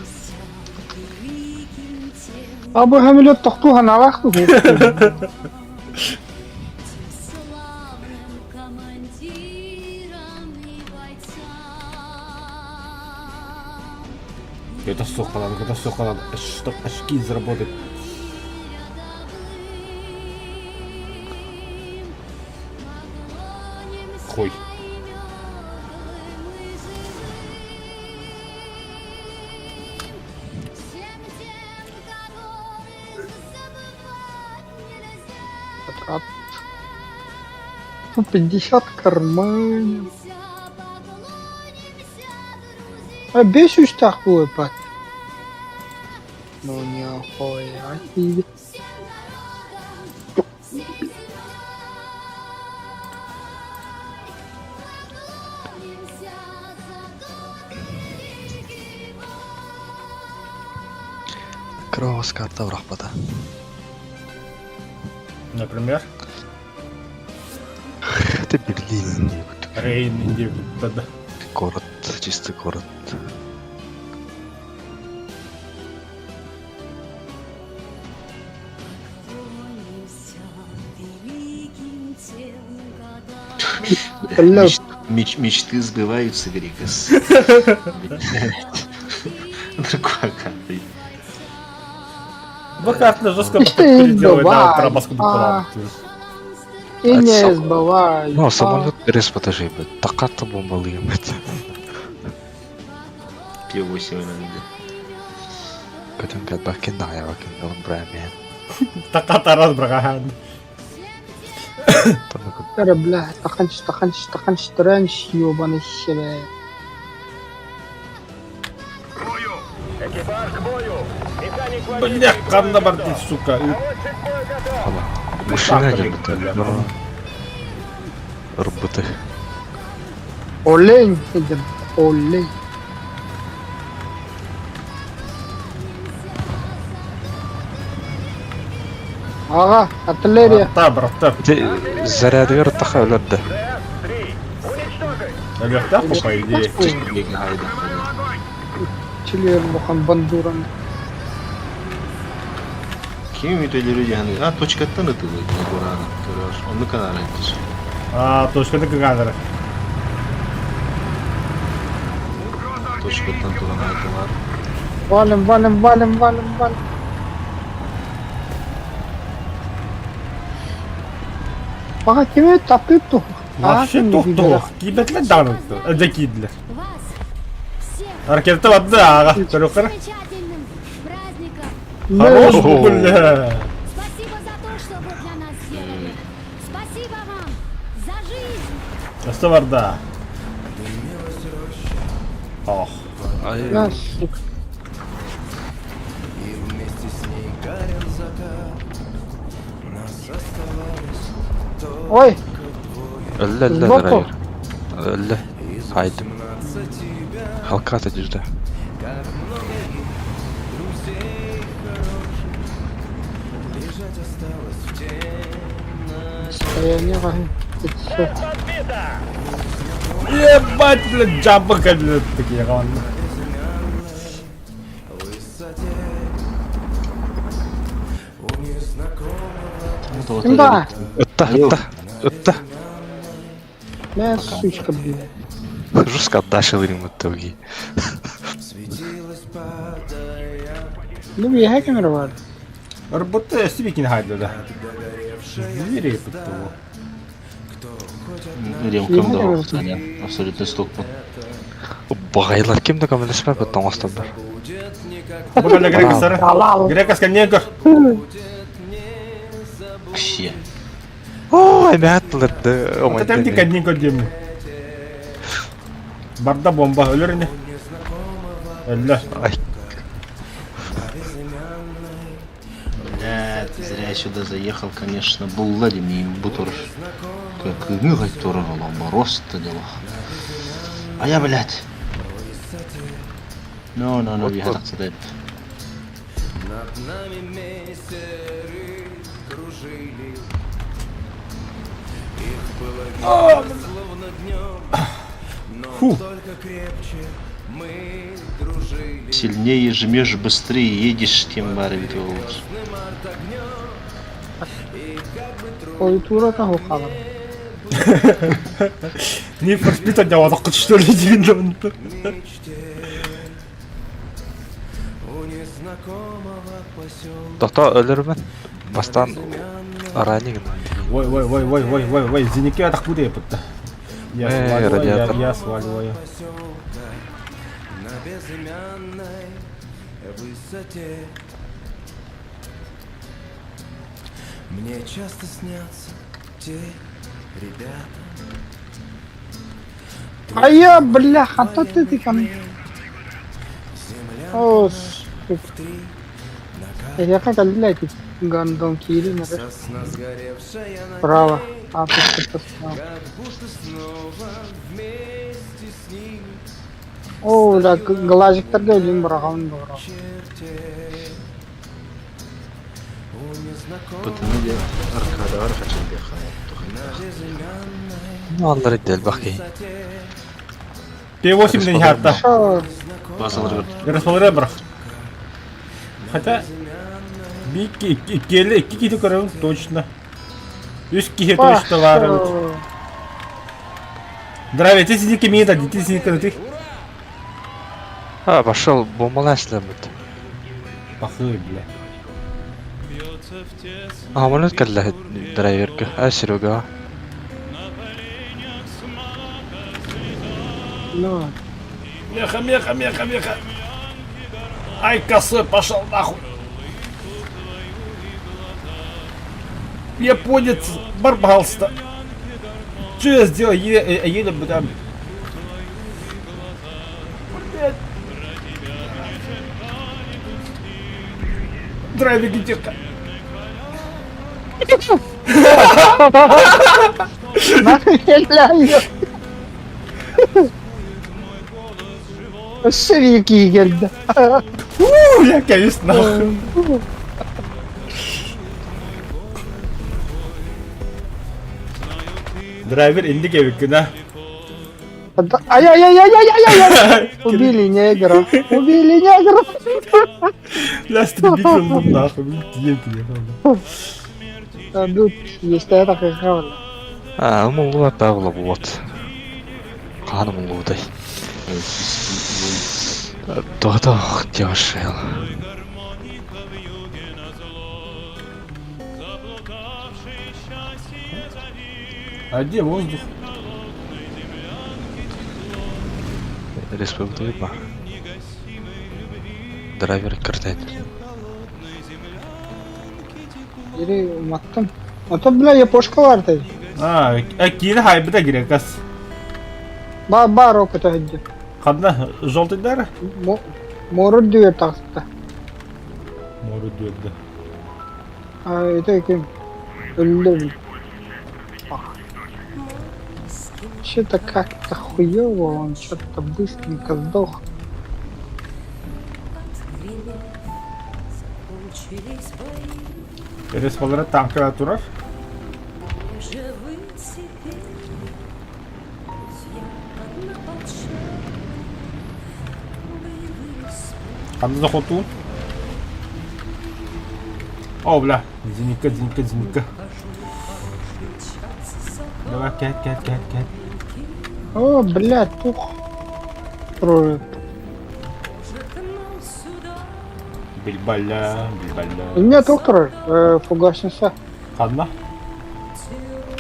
А бұл хамилет тоқтуған алақты.
Это сухо надо, это сухо надо, чтоб очки заработать. Хуй.
Ну, 50 карманов. А бес үстах будет, Ну, нихуя себе.
Кросс карта врахпата.
Например,
Это Берлин.
Рейн, иди, да-да.
Город, чистый город.
Бля,
Мечты сбываются, Григас. Другой картой.
Вы как-то жестко
Мечты
переделывает на
сбываются.
Тарабаску
И не сбываются.
Ну, самолет берес этажей, блядь. Таката бомбалыйм, блядь.
П8 иногда.
Көтөн кәт бакин да я бакин да он браме.
Таката раз брагахан.
Бля, бля, таханч, таханч, таханч, транч, ёбаный себе.
Экипаж к бою! Механик водитель
Бля,
к бою
ханна
готов.
барды, сука.
Наводчик к бою готов!
Машина келбит. Роботы.
Олень, идем, олень. Ага, артиллерия.
Брата, брата.
Зарядыгар таха өлөрдө.
С-3! Уничтожить!
Өлөхтөх по идее.
Чилер бухан бандуран.
Ким үтөлөрү жаны? А, точкаттан ытылы Бураны. Көрөр. Онну канал айтыр.
А, точканы кыганыр.
Точкаттан туран айтылар.
Валим, валим, валим, валим, валим. Ага, кими тапып ту.
Вообще тоқтоқ. Кибетлер данытты. Өже кийдилер. Ракета барды ага. Көрөккөр.
Замечательным праздником!
Хорош, бля.
Спасибо за то, что вы для Спасибо вам за жизнь!
Өссө барда. Ох.
Ай,
На, сука. Ой,
өллө өллө
Сбоку.
драйвер. Өллө. Хайдым. Халката дьүрдэ.
Состояние Всё.
Ебать, блядь, джампа, блядь, такие ладно.
Да,
Ытта, ытта, ытта.
Мя, сучка, блядь.
Жестко отдашил им итоги.
Ну, я камера бар.
Работа сибикин хайдада. Звери того.
Ремкам да, абсолютно стоппун.
Бағайлар ким да көмөлөспөт бит оҥостоннор.
Бу Грека сара.
Алал.
Грека сканенко.
Вообще.
О, эмэт лырды.
Это там ти кадненко дем. Барда бомба өлөр не. Өллө.
Ай,
Блядь, зря я сюда заехал, конечно. Был Владимир Бутур. Как рост дела. А я, блядь. No, no, no,
Вот
я
вот.
так сказать.
Фу.
Сильнее жмешь, быстрее едешь, тем барвит лучше.
Клавиатура того хала.
Не форспит от него, так что ли, дин
Тохто өлөрмөн. Бастан ранее.
Ой, ой, ой, ой, ой, ой, ой, зеники атах буде епытта. Я
Эй,
сваливаю, я,
радиатор.
я сваливаю.
Мне часто снятся те ребята.
А я, бляха, то ты ты ко мне. О, сука. Я как блядь, гандон Кирин,
Сосна сгоревшая на
Право. А, тут ты справа.
как будто снова вместе с ними
О, да, глазиктарга өлүм быраган бара.
черте. У незнакомого
Потому аркада аркачан
Аллар делбах кей.
П8 ден хатта.
Шо?
Базалар
Располагай брах. Хотя бики келе икки киһи көрөбүн точно. Үс киһи точно баар эбит. Здравия, ти сидики мида, ти сидики ты.
А, пошел бомбалашлабыт.
Пахы, бля.
А, маны кэллэ драйверга. А, Серега.
Ну,
Меха, меха, меха, меха. Ай, косой пошел нахуй. Японец барбался. Что я сделал? Еле, еле бы там. Блядь. Драйвер где-то.
бля, Өссө киигерді.
У, я, конечно, нахуй. Драйвер инди кебиккина.
Ай-яй-яй-яй-яй-яй-яй! Убили негра! Убили негра!
Бля, стрельбить нахуй. Ел
Тут есть это как правильно.
А, мулла Павла вот. Ханым муллудай. Тоғда девашел.
А где воздух?
Республика. Драйвер картель.
Или маттым. А то, бля, япошка бар.
А, киинэ хайбыта грекас.
Ба бар ол көтө сылдьар.
Ханна желтыйдар?
Муора үрдүгэр таҕыста.
Муора үрдүгэр.
А, это ким? Өллө Что-то как-то хуёво, он что-то быстренько сдох.
Респалара танка турар. Ханна захоту? О, бля, зенитка, зенитка, зенитка. Давай, кэт, кэт, кэт, кэт.
О, блядь, тух. Трое.
Бильбаля, бильбаля.
У меня тух трое. Э, фугасница.
Ханна?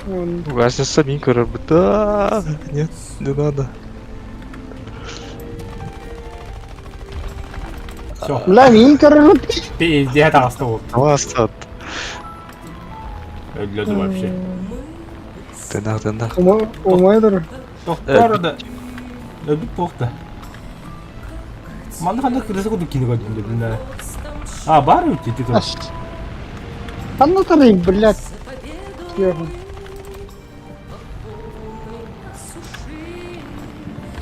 Фугасница мин көрөрбүт. Да, нет, не надо.
Все.
Бля, мин көрөрбүт.
Пиздец, таҕыста ол.
Класс.
Өллөдү вообще.
Тынах, тынах.
Умайдыр.
Тохтор да. Өлбүт туох да. Манна ханна кырыса курдук кини көрдүм дедин А, бар үт ити тут.
Ханна тарый, блядь.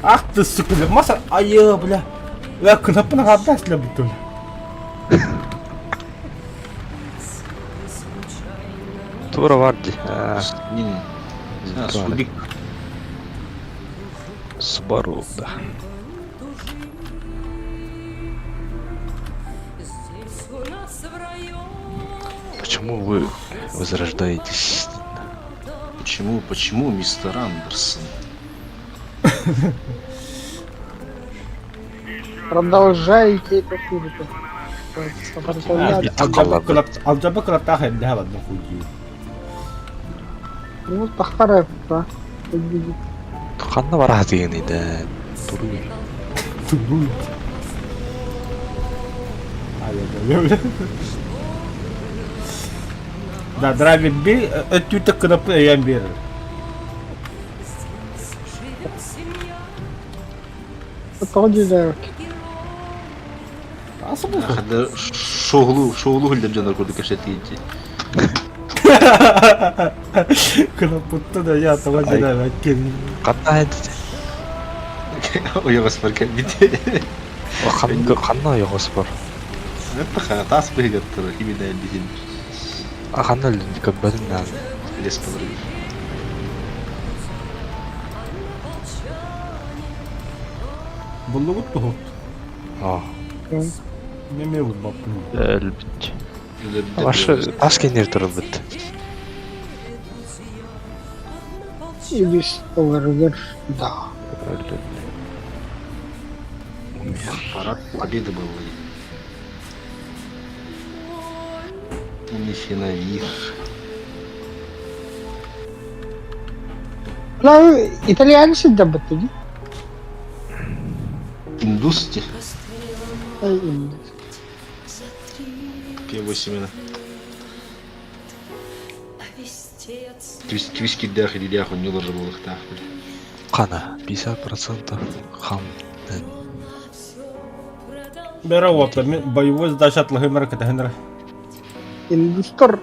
Ах ты, сука, бля, маса, айы, бля. Бля, кнопканы хабдас для бутыл.
Тура варди.
Не, Субик.
Субару, да. Почему вы возрождаетесь?
Почему, почему, мистер Андерсон?
Продолжайте это фигу.
Алдьабы кылаттаах эрдэһэ барда хуйдуу.
Ну, тахара, да.
Ханна бараатыгын да. Туруй.
Туруй. Да, драйвер би өттүтэ кынапы өйөн биэрэр.
Тоҕо дьиэлээх
Хадда шоулу шоулу хүлдер дьонор курдук кэпсэтиинчи.
Кынаппытта да я тоҕо дьиэлээбэккин.
Ханна эдит?
Ойоҕос бар кэлбит.
Ханна ханна ойоҕос бар?
Это тас быһыгаттар именно элбитин.
А ханна өлүн көрбөтүм наан.
Лес болар.
Буллугут туһут.
Аа.
Неме булбаппын.
Өлбүт. Башы тас кенер турбут.
Үгүс оларыгар да.
Парад Победы был. Нифиновир.
Бля, итальянцы дабыты.
Индусти.
Ай, индус.
П8 именно. Твиски дях или дях, он не должен был их так.
Қана 50% хам.
Бера уота, боевой задача атлахымара катахынара.
Индустар.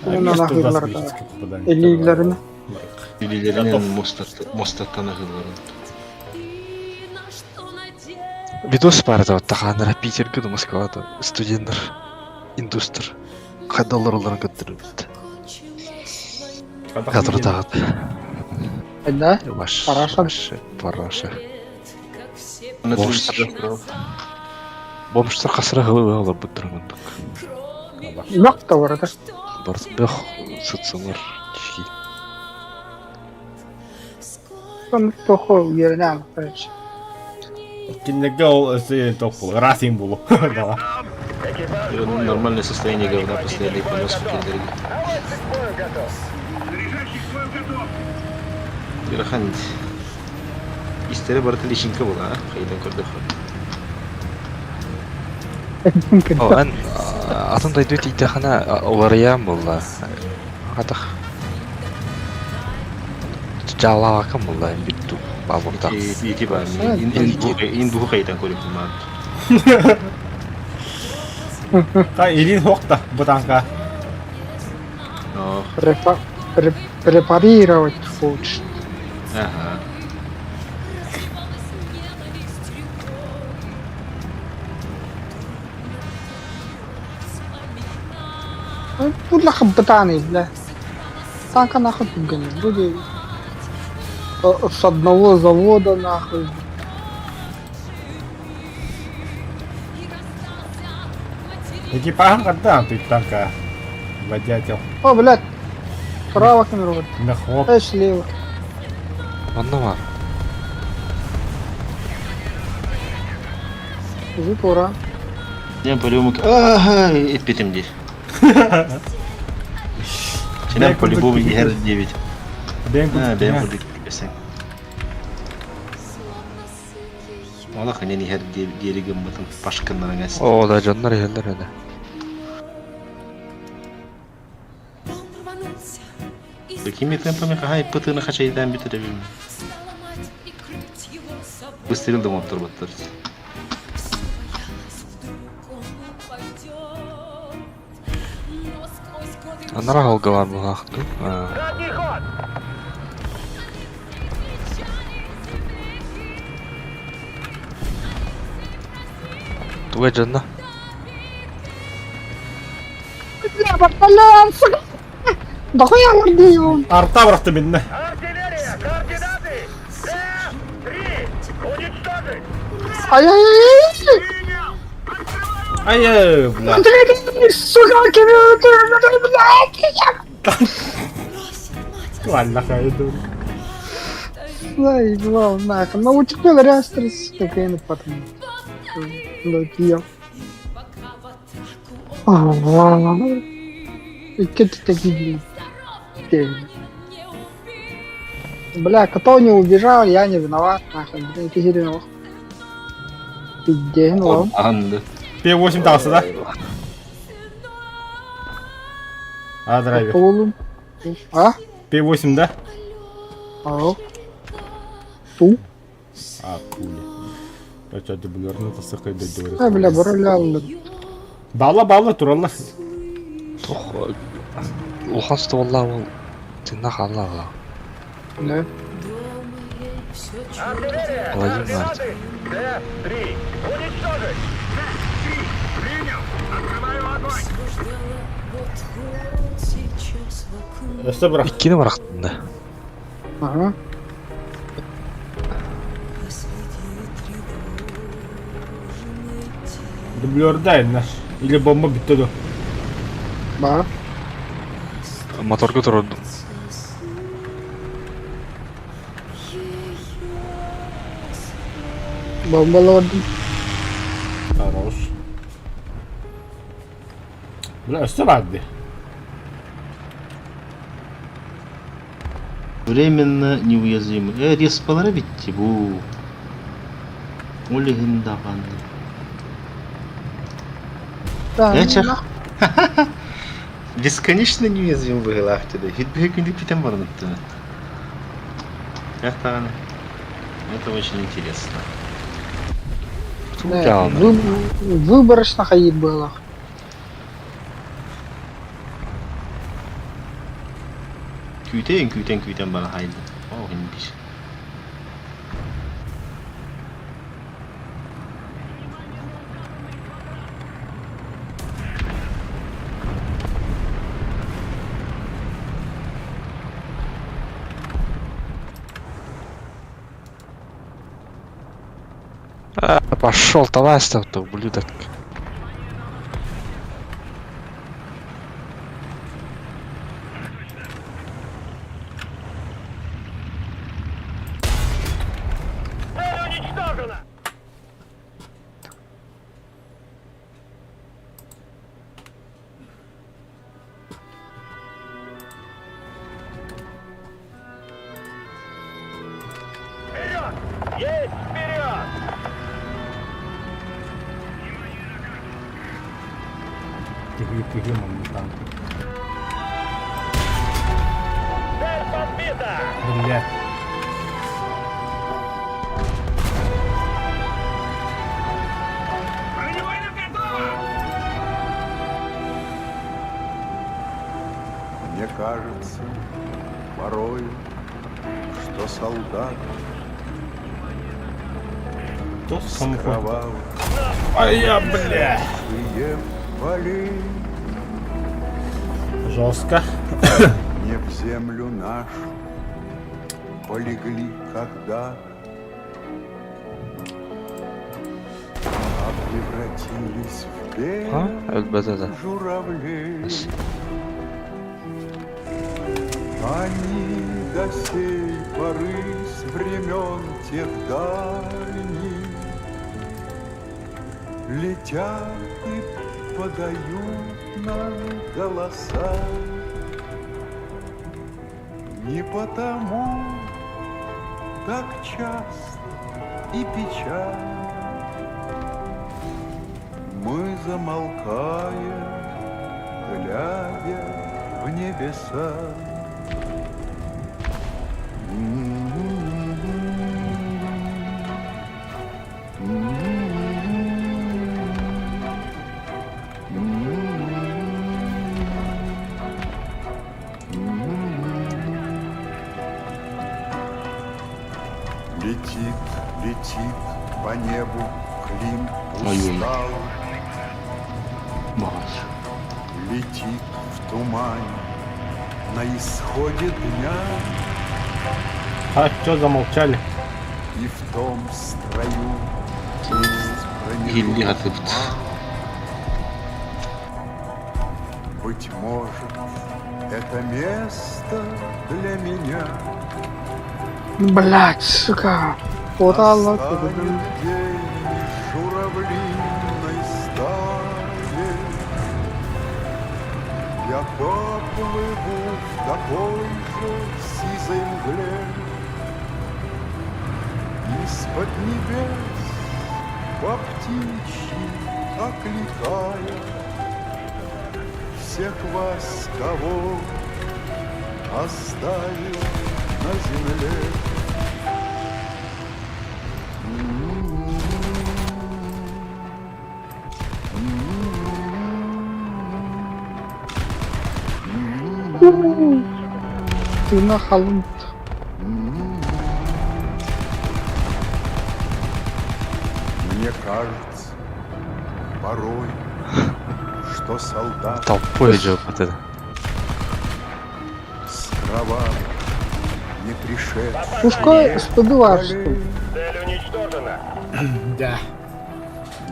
Элилерин.
Элилерин мостаттан ахыларын.
Видос бар да таханара Питерге да Москвада студенттер индустр хайдалар оларын көттүрүбүт. Катыр тагат.
Да?
Ваш.
Параша.
Параша. Бомжтар. Бомжтар касыра кылып алып буттырмындык.
Бак та бар да.
Барс бөх сытсыңар кишки.
Сон тохо үөрэнэ алпарыч.
Киннеге ол өсө топ расинг болу. Дала.
Нормальное состояние говна постоянный понос в кендерге. Ырахан истере барыта личинка була, а? Хайдан көрдөх.
О, эн атын дойду тиийдэххинэ уларыйаан буолла. Хатах. Дьаалаабаккын буолла биир дуу баабырдаах.
Ити баар индуху хайытан көрүөхпүн баар.
Та илин хуохта бу танка.
Препарировать хочет.
Ага.
Бу бытаный, бля. Танка нахуй гонит. Люди с одного завода нахуй.
Экипажын қардан тут танка. Водятел.
О, блядь. Право камеру.
Мехвод.
Эй, слева.
Онно баар.
Жить, ура.
Я по-любому... Ага, эппитим дии. Синен по-любому иһэр диэбит.
Бэйэҥ
Аа, бэйэм
курдук.
курдук кэпсээн. Олох инэн иһэр диэри гыммытым пашканнарыҥас.
Оо да дьоннор иһэллэр этэ.
Такими темпами хаһан иппытыны хачайдаан бүтэрэбин. Выстрел да оҥотторботтор.
Анараа аһылга баар быһаах дуу?
Задний ход!
Туга дьонно?
Бля, бля, сука! Да хуя он?
Арта бырахты минне.
Артиллерия! Координаты! Т-3! Уничтожить!
Ай-яй-яй!
Ай, бля.
Сука, блядь!
Ладно, хайду.
Заебал, нахуй. Ну, у тебя рястрис, как я потом. Лопил. И ты такие, блин. Бля, кто не убежал, я не виноват, нахуй. Блин, ты херенок. Пиздец, ну.
Анды.
П8 таҕыста да? А, драйвер.
Полу. А?
П8 да?
А. Ту.
А, пуля. Бача дублерны тасыкай дойду.
А, бля, боролял.
Балла, балла, туралла.
Туох улахан стволлаах уол тыынна хаалла
Да.
Артиллерия!
Владимир.
Координаты! Т-3! Уничтожить! Т-3! Принял! Открываю огонь!
Өссө бырах.
Иккини барахтын да.
Ага.
Дублерда инна. Или бомба бүттө ду.
Ба.
Моторга турурдум.
Бомбалордum.
Хорош. Бля, өссө баар дии.
Временно неуязвимый. Респалара битти бу. Ол иһин даҕаны.
Да,
Я
ну,
чах.
нахуй.
Бесконечно неуязвим быһыылаах дии. Хит күндүк бүтэн баран Как Это очень интересно.
Да, выборочно ходить было.
Күүтэн күүтэн күүтэн бара хайды. Оо хин биш.
А, пошел товарищ-то, ублюдок.
Цель уничтожена! Вперед! Есть вперед!
Тихи, тихи, манна танк.
Цель подбита!
Бля.
Мне кажется, порою, что солдат с кровавых
Ай я, бля!
полей
Жестко.
Не в землю нашу полегли когда а превратились в
А?
белых
Өлбөтө да.
журавлей. Они до сей поры с времен тех дальних Летят и подают нам голоса. Не потому так часто и печально Мы замолкаем, глядя в небеса. Летит, летит по небу клин
Ой-ой.
усталый,
Баҕас.
Летит в тумане на исходе дня
А чё замолчали?
И в том строю есть
Иһиллии
промежуток
хатыбыт.
мал. Быть может, это место для меня
Блять, сука. Куоталлар.
Настанет день журавлиной стае. Я поплыву в такой же сизой мгле Из-под небес по птичьи окликая Всех вас, кого оставил на земле.
Тыына халын.
Мне кажется, порой, что солдат
Толпой идет это.
с кровавых, не пришедших
Пушка сподувар, что ли?
Цель уничтожена.
Да.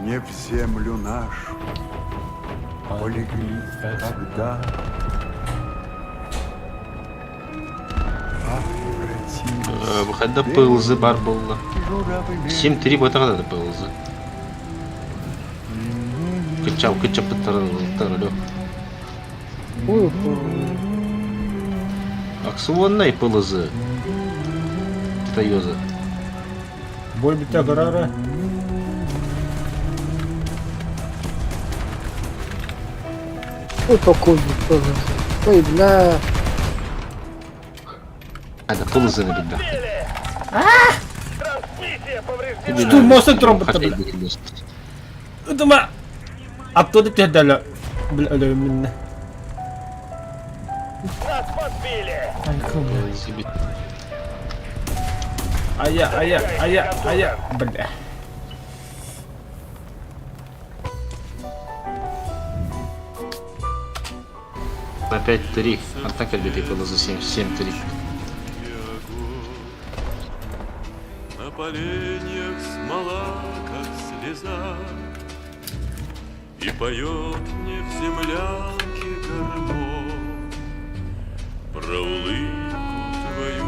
Не в землю нашу полегли тогда, а превратились
Бу хайдах ПЛЗ баар буолла.
журавли.
7-3 буотаҕа да ПЛЗ. Кыччап кыччаппыттар
Ой,
Акционнай ПЛЗ. Тайоза.
Бой битя гарара.
ой, какой тоже. Ой, бля.
Это ПЛЗ-ны билбэт.
Трансмиссия повреждена.
Штурмосы тромбыта, бля. Удума. Оттуда тебе дали. Бля, өлөмүнне.
Нас подбили.
Ай, бля. Ая, ая, ая, ая, бля.
На 5-3. Антон кэлбит ПЛЗ 7-3.
На поленьях смола, как слеза, И поет мне в землянке гармонь Про улыбку твою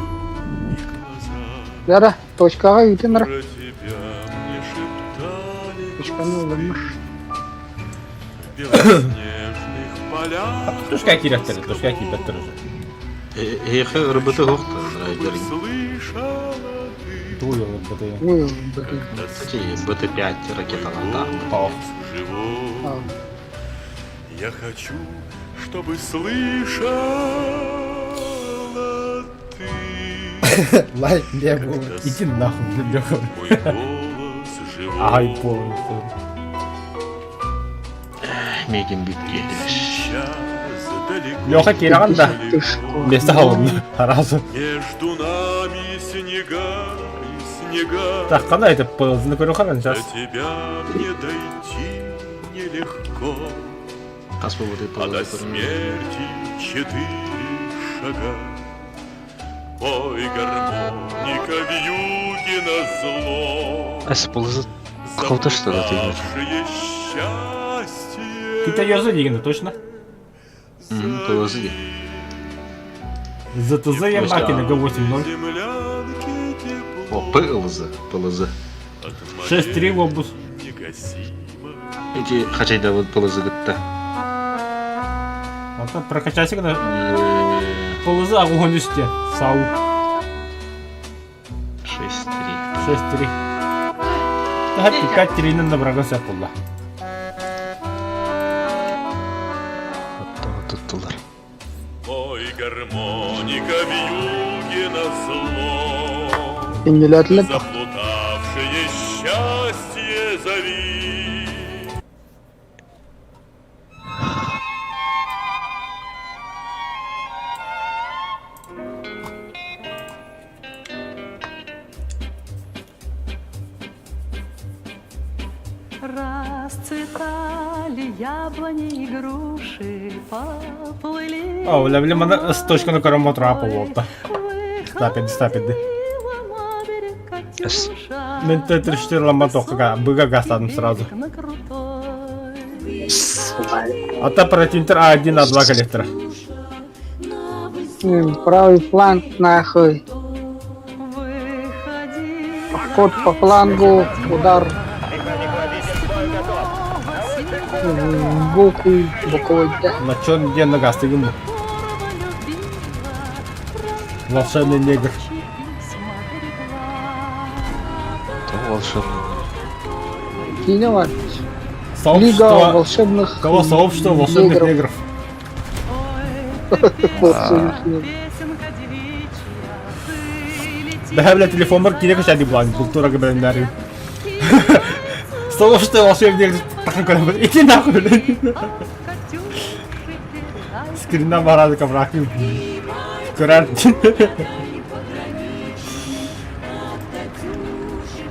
и глаза.
Лера, точкаҕа ыытын
Про тебя мне шептали
Точканы ылыммыш.
в белоснежных полях.
Тушка киирэр, тушка киирбэттэр уже.
Эйиэхэ РБТ суох драйдер.
Слышала ты,
Туй РБТ.
Ой, блин.
Кстати, БТ-5 ракеталар
Тоох.
живой.
А,
Я хочу, чтобы слышала ты
Лайк леву. Иди нахуй, Леха.
мой голос живой.
Ай, полностью.
Миигин бүт диэтилэр.
Сейчас Далеко,
Леха киирэҕин да?
Ты что?
Место холодно. Араас.
Между нами снега и снега.
Так, хана это пылзны көрү ханан
До
сейчас.
тебя мне дойти нелегко,
Хас буолбутай
а до
ПЛЗ көрүҥ.
смерти четыре шага. Ой, гармоника вьюги назло,
Эс ПЛЗ какого-то что ли ты
заплутавшее счастье.
Китай дигин точно.
ПЛЗ дии.
ЗТЗ Ямакина Г8.0.
Землянке
О,
тепло
ПЛЗ. ПЛЗ.
от
6-3 лобус.
моей негасимой
Ити хачайдабыт ПЛЗ кытта.
Ата прокачайся на ПЛЗ огонь үсте. Сау.
6-3.
6-3. Так, 5-3 набрага сөп буолла.
Туттулар.
Ой, гармоника вьюги назло,
Иннилээтилэр
заплутавшее счастье зови.
Расцветали яблони и груши, поплыли.
О, бля, бля, мана с точканы көрөн мотура буолта. Стапид, стапид.
Выходила на берег Катюша,
Мен Т-34 ламан тоққа быга гастадым сразу.
на крутой.
Ата противник А1 А2 коллектора.
Правый фланг нахуй.
Выходила
Поход по флангу, удар в боку, боковой да.
На чем где на гастыгым? Волшебный негр.
То волшебный.
Киинэ бар. Лига
Сообщество...
волшебных
Кого сообщество волшебных
негров.
негров?
Волшебных негров.
Песенка девичья, ты лети
Да, бля, телефон бар кире кача диблан, культура габрендарю. Сообщество волшебных негров. Тахын көрөм. Иди нахуй, блядь.
Катюши, передай
Скрина барады кабракы. Көрөр.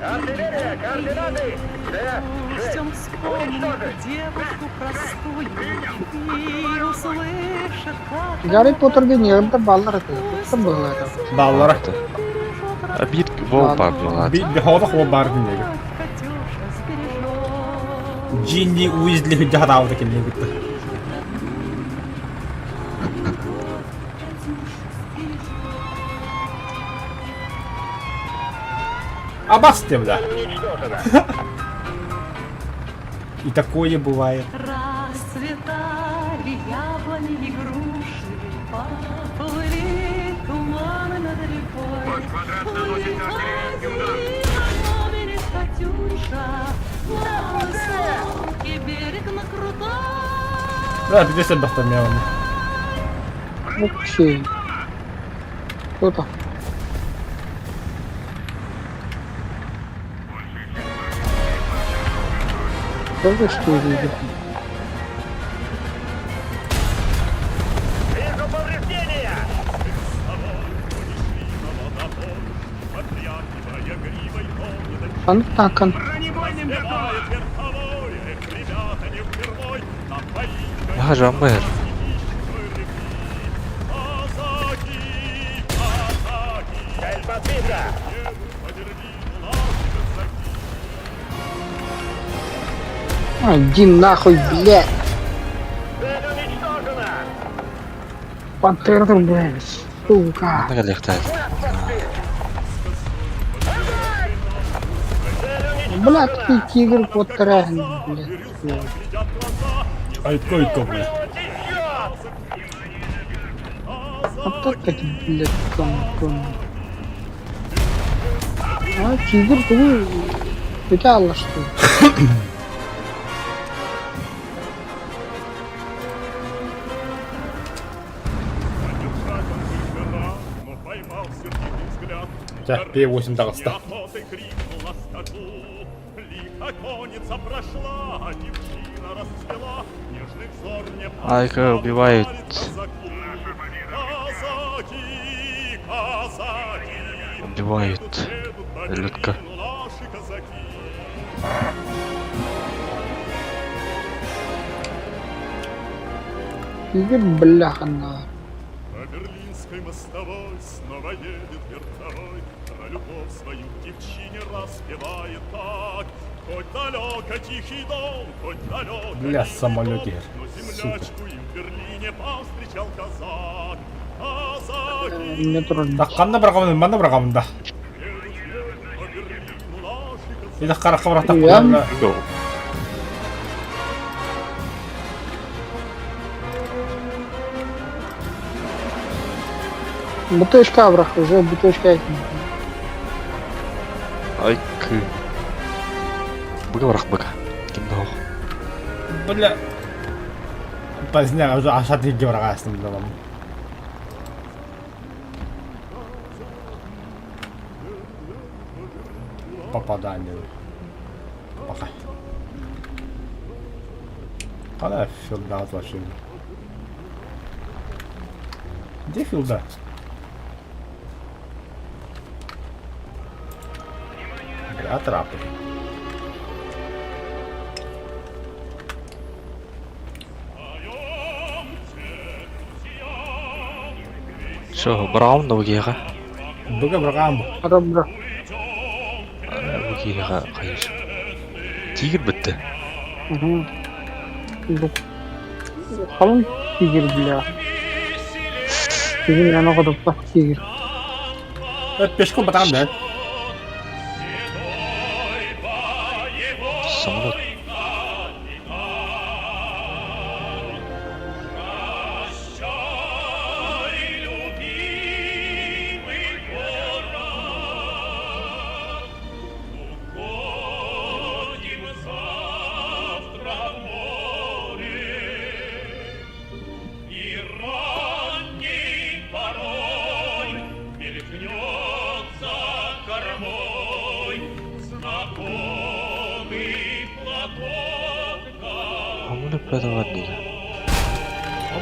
Артиллерия, координаты!
Пусть он вспомнит девушку простую и услышит, как
Гарри Поттерга негрдар баллар этэ. Туттар быһыылаах этэ.
Баллара.
А бит вол бар буолаат.
Бихода хоо бар негр.
Катюша сбережет.
Джинни Уизли хыджа хараабыта кэллиэ кытта. Абас ты, бля. И такое бывает.
Расцветали яблони и груши, поплыли туманы над рекой. Выходила на берег Катюша, на высокий берег на крутой.
Да, 50 бастамя
Окей. Кто там? Только что ли идет?
Вижу повреждения!
Антакан.
Аха жамбайыр.
Цель подбита!
А, иди нахуй, блядь.
Цель уничтожена!
Пантера, блядь. Сука.
Ана кэлиэхтээх.
Блядь, ты тигр Поттера, блядь.
Айко, айко, бля.
Вот так, блядь, кон, кон. А, тигр, ты Петяла, что ли?
Так, П8 тағыста.
Охотой крикнул на скаку. Лихо конница прошла, а девчина расцвела, нежный взор не
Айка убивают. Убивают. Людка.
Игорь бляха на.
По берлинской мостовой снова едет вертовой, Про любовь свою девчине распевает так. Хоть далеко тихий дом, хоть далеко
Бля, самолете.
Но
Сука.
землячку им в Берлине повстречал казак. Казаки
Мне трудно.
Так, ханна быраҕабын, манна быраҕабын да.
по Берлину наши казаки.
Или харахха бырахтах
Уйан.
буолла.
Бутылочка абрах, уже бутылочка.
Айкы. Быга барах быга. Ким да
Бля. Поздняк уже ашат диге быраҕаастым билалам. Попадание. Пока. Когда филда вообще? Где филда? Бля, трапы.
Все, браун да бугиэҕэ.
Быга быраҕаам.
Арабра.
Бугиэҕэ хайыр. Тигр бүттэ.
Угу. Халыҥ тигр бля. Тигр аны хотуппат тигр.
Пешком батаҕым да.
Самолет.
И ранний порой мелькнет за кормой знакомый платок
Самолет пятого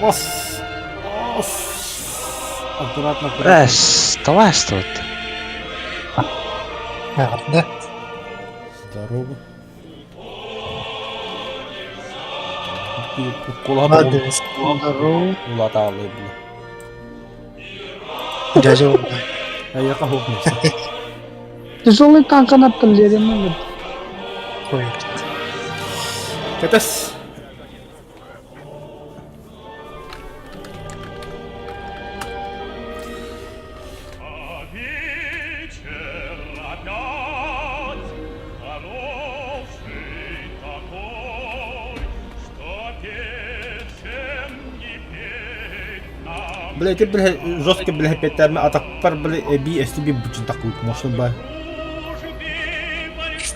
Ос. Ос. Аккуратно, аккуратно.
Эс, давай что ты.
Да.
Здорово.
Ладно,
Здорово.
Улатаалы бля.
Дядя
А я кого
Тяжелый танк артиллерия надо.
Ой.
Кэтес.
А вечер опять хороший такой, что песен не петь нам.
Бля, ты, бля, жестко, бля, пятами, а так пар, бля, эби, эсти бучун такую, можно бы.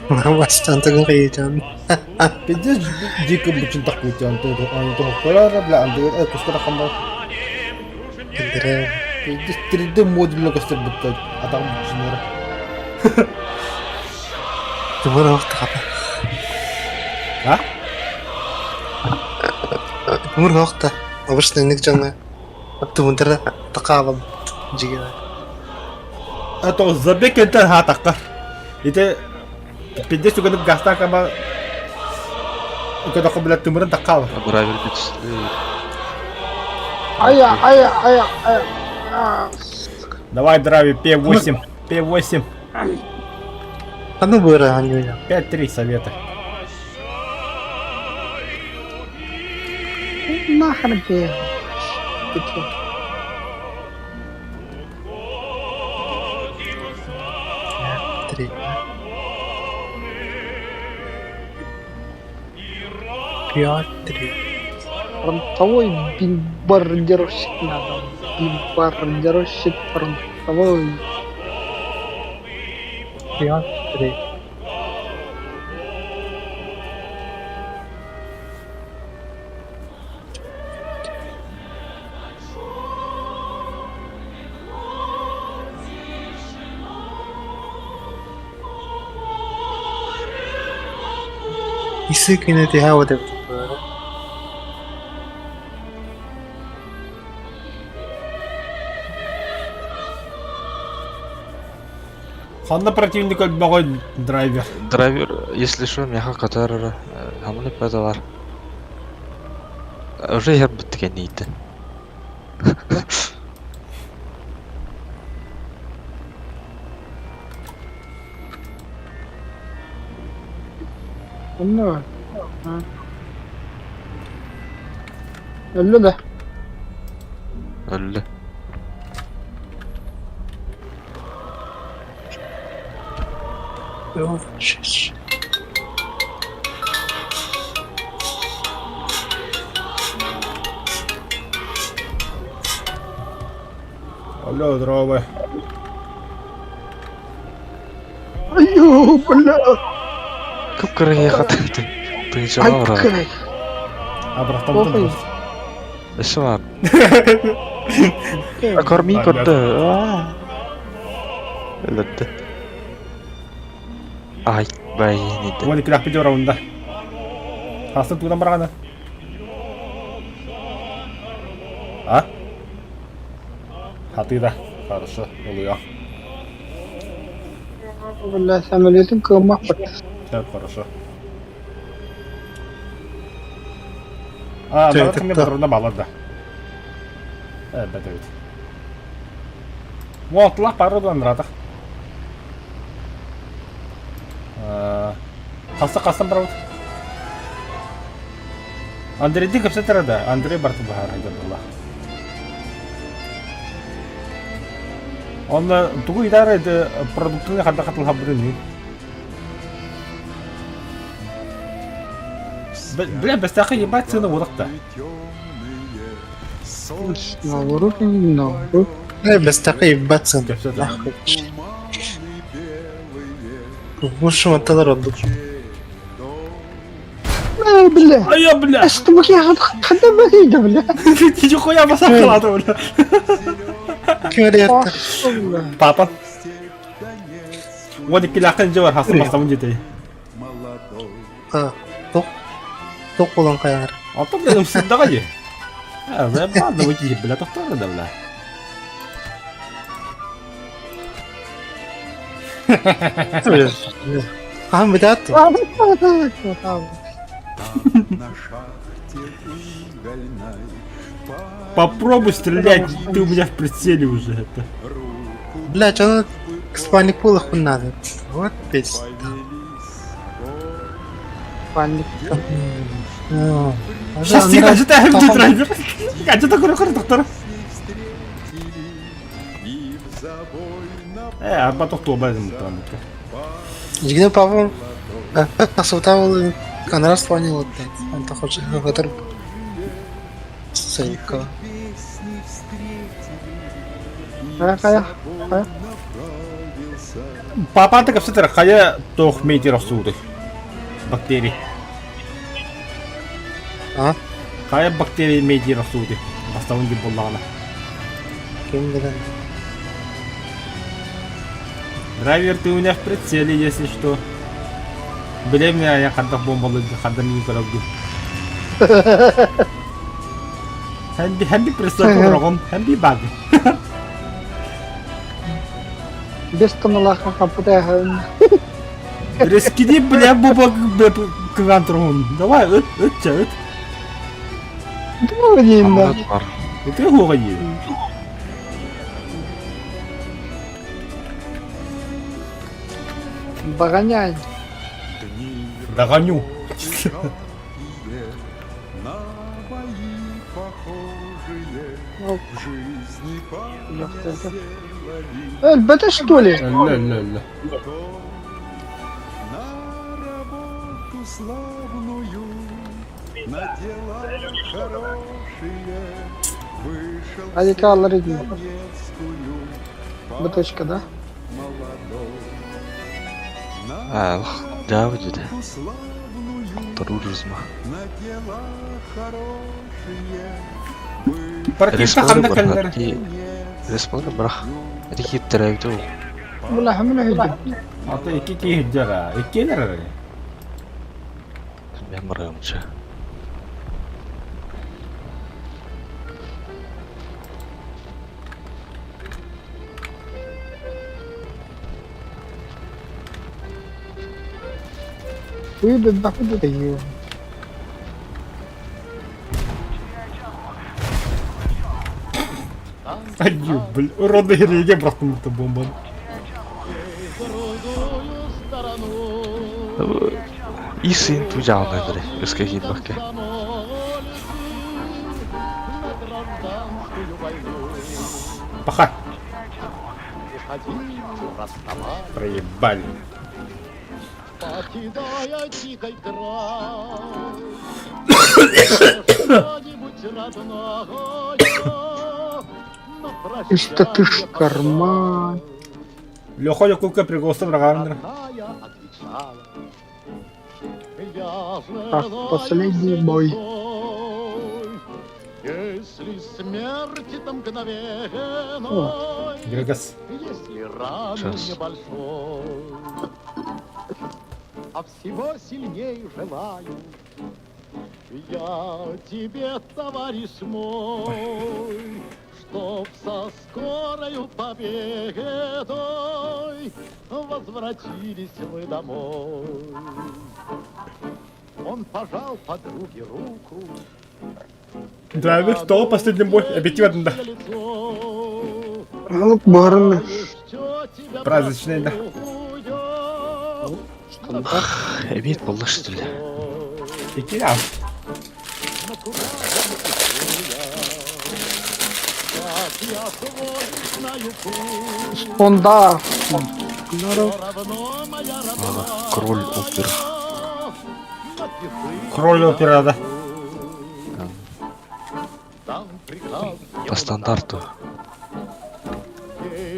Бастан тыгын кыйытан.
Пиздец, дико бучун такую, антон, антон, бля, антон, кускара хамбал.
Билдире.
Пиздец, 3D модуль көстөр бутта, а так бучунара.
Тымыр оқты
А?
Тымыр оқты. Обычно ник жаңа. Тымындыра тақалым. Жиге.
А то забег энтер хатакка. Ите пиздец угадып гастан кама Укада бля тымырын таккал.
Бравер бит.
Ая, ая, ая, ая. А, сука.
Давай, Драви, П8, П8,
Қаны бұры анюя.
5-3 совета.
Нахрен ты. Ты чё?
Три. Пять, три.
Фронтовой бомбардировщик надо. Бомбардировщик фронтовой.
Пять, три. Исы кинети хауа деп.
Ханна противник өлбөҕүй драйвер?
Драйвер, если что, миэхэ көтөр эрэ. Хаманы бар. Уже иһэр бүттүгэнниитин.
Онно Өллө да.
Өллө.
Алло, здорово.
Айуу, бля.
Кып-кыра киһиэхэ тыынчаҕа барар.
Абырахтаммытын
Өссө баар. Корми көрдө. Өлөрдө. Ай, бай, нейді.
Уон иккилээх видео раунда. Хаста тугунан бараҕана? А? Хатыыда. Хорошо, ылыа.
Бля, самолетын кыаммаппыт.
Так, хорошо. А, надо мне патрона мало, да. Э, бэт эбит. Уолтулах пару андратах. Хаста хастан барабыт? Андрейди кэпсэтэрэ да, Андрей барты баһаар дьабылла. Онно тугу идаар продуктыны ханна хатылһабытын Бля, бэстэхэ ебать сыана буолах да.
Наоборот, наоборот.
Бэстэхэ ебать сыана. Лучше манталар ордук.
Эй, бля.
А я, бля.
Что мы я ханда бля, бля.
Ты нихуя басакалады, бля.
Ким
Папа. Уон иккилээхтэн дьэ бар хасым бастамын диэтэй.
Тоқ тоқ болон хайаар.
Антон бля ымсырдаҕа дии. А, заебал да выйти, бля, тохтоор да, бля.
Хаһан бүтээт
Попробуй стрелять, ты у меня в прицеле уже это.
Блядь, он спальник пулах надо. Вот пиздец.
Спальник.
Сейчас ты гаджета драйвер. Гаджета көрө көрө доктор. Э, арба тохтуобайдым там.
Дьиҥинэн папам тахсыбыта анараа спальня ылыттан. Онтон хотор сайыкка.
Хайа, хайа, хайа.
Папа кэпсэтэр хайа туох метр охсууруй? Бактерий.
А?
Хайа бактерий метр охсууруй? Бастабын дип буоллаҕына.
Ким билэн.
Драйвер, ты у меня в прицеле, если что. Билем я хардах бомбалы хардам мин көрөгүн. Хэнби хэнби прицел көрөгүн, хэнби баг.
Без тонналаах хаппыта
Рескини, бля, буба кыган турун. Давай, ыт, ыт, чэ, ыт.
Тугу диим да.
Ытыы хуоҕа дии.
Догоняй.
Догоню.
Өлбөтө что ли?
Өллө, өллө, өллө.
Радикаллар иди. Быточка, да?
Дьаабы дьиде. Турурузма.
Партийта ханна кэллэр?
Респонды бырах. Ити кииртэрээбитэ ол.
Бля, хамына хүдүм.
Ата икки киһи дьара. Иккиэлэр эрэ.
Мен барыамча.
Выйду да ё.
Ай, блин, уроды херьеге бырахтым бу бомбаны.
Исын тужаална бere өскө киирбэккэ.
Паха. Проебали.
Покидая дикий край, что-нибудь родное, на
Что ты ж
прощанье
карман.
Леха Якутка приголосом Рагарнера.
родная отвечала. Я
Так, последний бой.
Если смерть там мгновенной,
Грегас.
если раны
Сейчас.
небольшой, а всего сильнее желаю я тебе, товарищ мой, чтоб со скорою победой возвратились вы домой. Он пожал подруге руку.
Драйвер, что последний бой? Объективно, да.
Алып барыны.
Праздничный, да.
Стандарт.
Эбиэт буолла что ли?
Икеа.
Онда. Здорово.
Король опера.
Кроль опера, да.
По стандарту.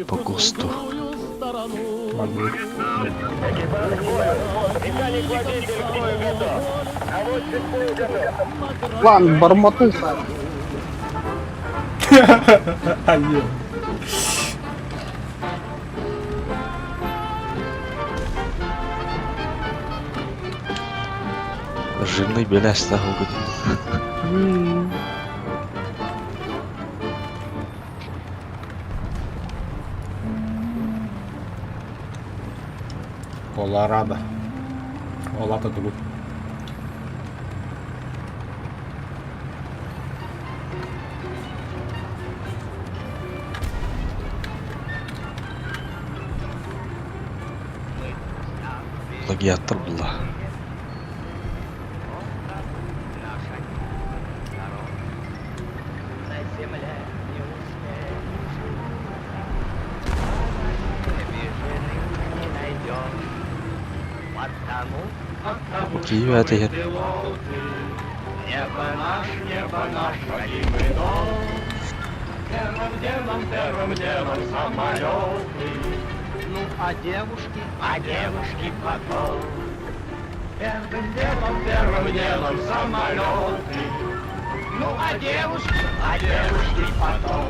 По ГОСТу.
План бармотуха.
Ай,
Жирный беляш сахалгыт.
Колорадо. Олата тугу.
Плагиаттар буолла. Киев это я.
Ну, а девушки, а девушки потом. Первым делом, первым делом самолеты. Ну, а девушки потом.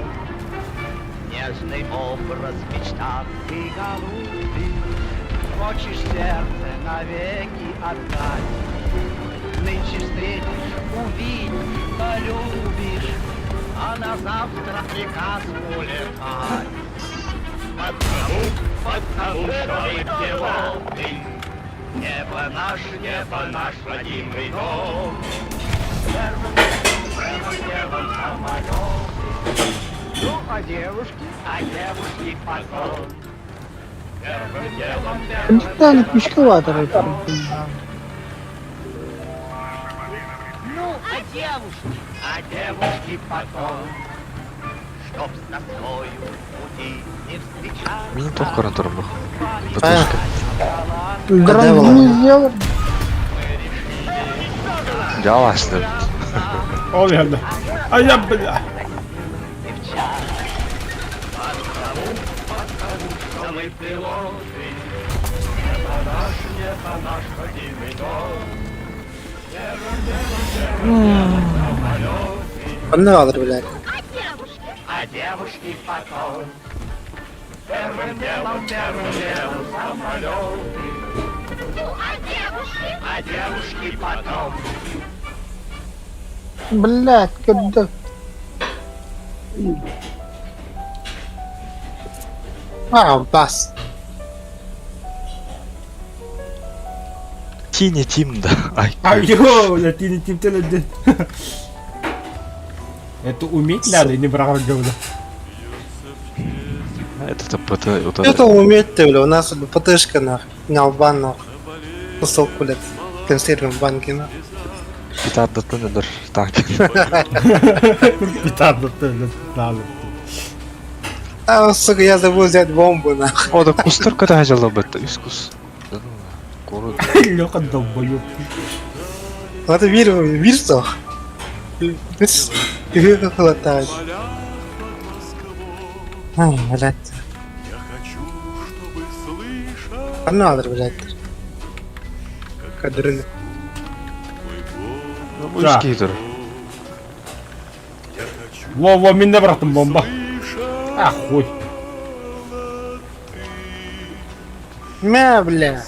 Нежный образ в мечтах ты голубишь. Хочешь сердце навеки отдать. Нынче встретишь, увидишь, полюбишь, а на завтра приказ улетать. Потому, потому что мы пилоты, Небо наш, небо наш, родимый дом. Первым, первым делом самолеты. Ну, а девушки потом. Первым делом, первым
Капитан Пучковатор.
Ну, а девушки потом. Чтоб с тоскою в пути не встречаться.
Мин тоқ көрөн турар ПТшка.
Дрон не сделал.
Жалаштыр.
Ол yandı. Ай, я, бля.
Мы пилоты, небо наш, небо наш, родимый дом.
Ханна баҕар блядь.
А девушки потом. Первым делом, первым делом самолеты. А девушки потом.
Блядь, когда...
А, бас.
Тини Тим да. Ай.
Айо, я Тини Тим теледин. Это уметь надо, не брал говно.
Это ПТ. Вот
Это уметь бля, у нас ПТшка нах, нялбан нах. Кусок, блядь, консервным банки нах.
Петардаттан өлөр танк.
Петардаттан өлөр.
А, сука, я забыл взять бомбу нах.
О, да кустар көтө хажалабыт. Үс кус. Кору.
Леха долбоёб.
Это вир, вирсох. Хватает. Ай, блядь. Надо, блядь. Кадры.
Үс кейдер.
Во-во, мин да бырахтым бомба. Ахуй.
Мя, бля.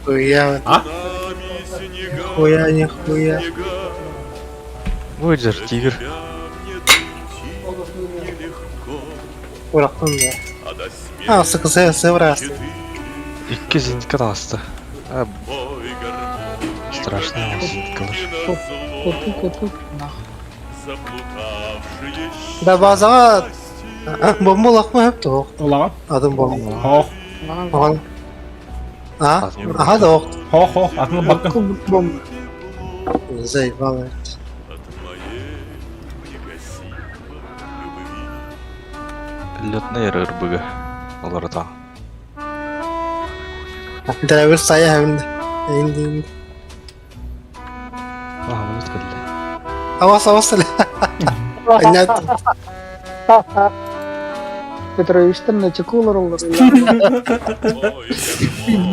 Хуя.
А?
Хуя, нихуя.
Выдер, тигр.
Урахтын да. А, сука, севрас.
Икки зенитка таҕыста. Страшно зениткалар.
Куту, куту.
Да базаҕа бомба улахма хөп тоох.
Улаҕа.
Атын бомба.
Хоох.
А? Аха да ох.
Хоох, хоох, атын бакка.
Бомба.
Заебало.
Летный РБГ. Олорда.
Драйвер сайа хэмд. Инди инди.
А, вот кэллэ.
Авас авас эле. Понятно.
Петровичтан на чекулар олар.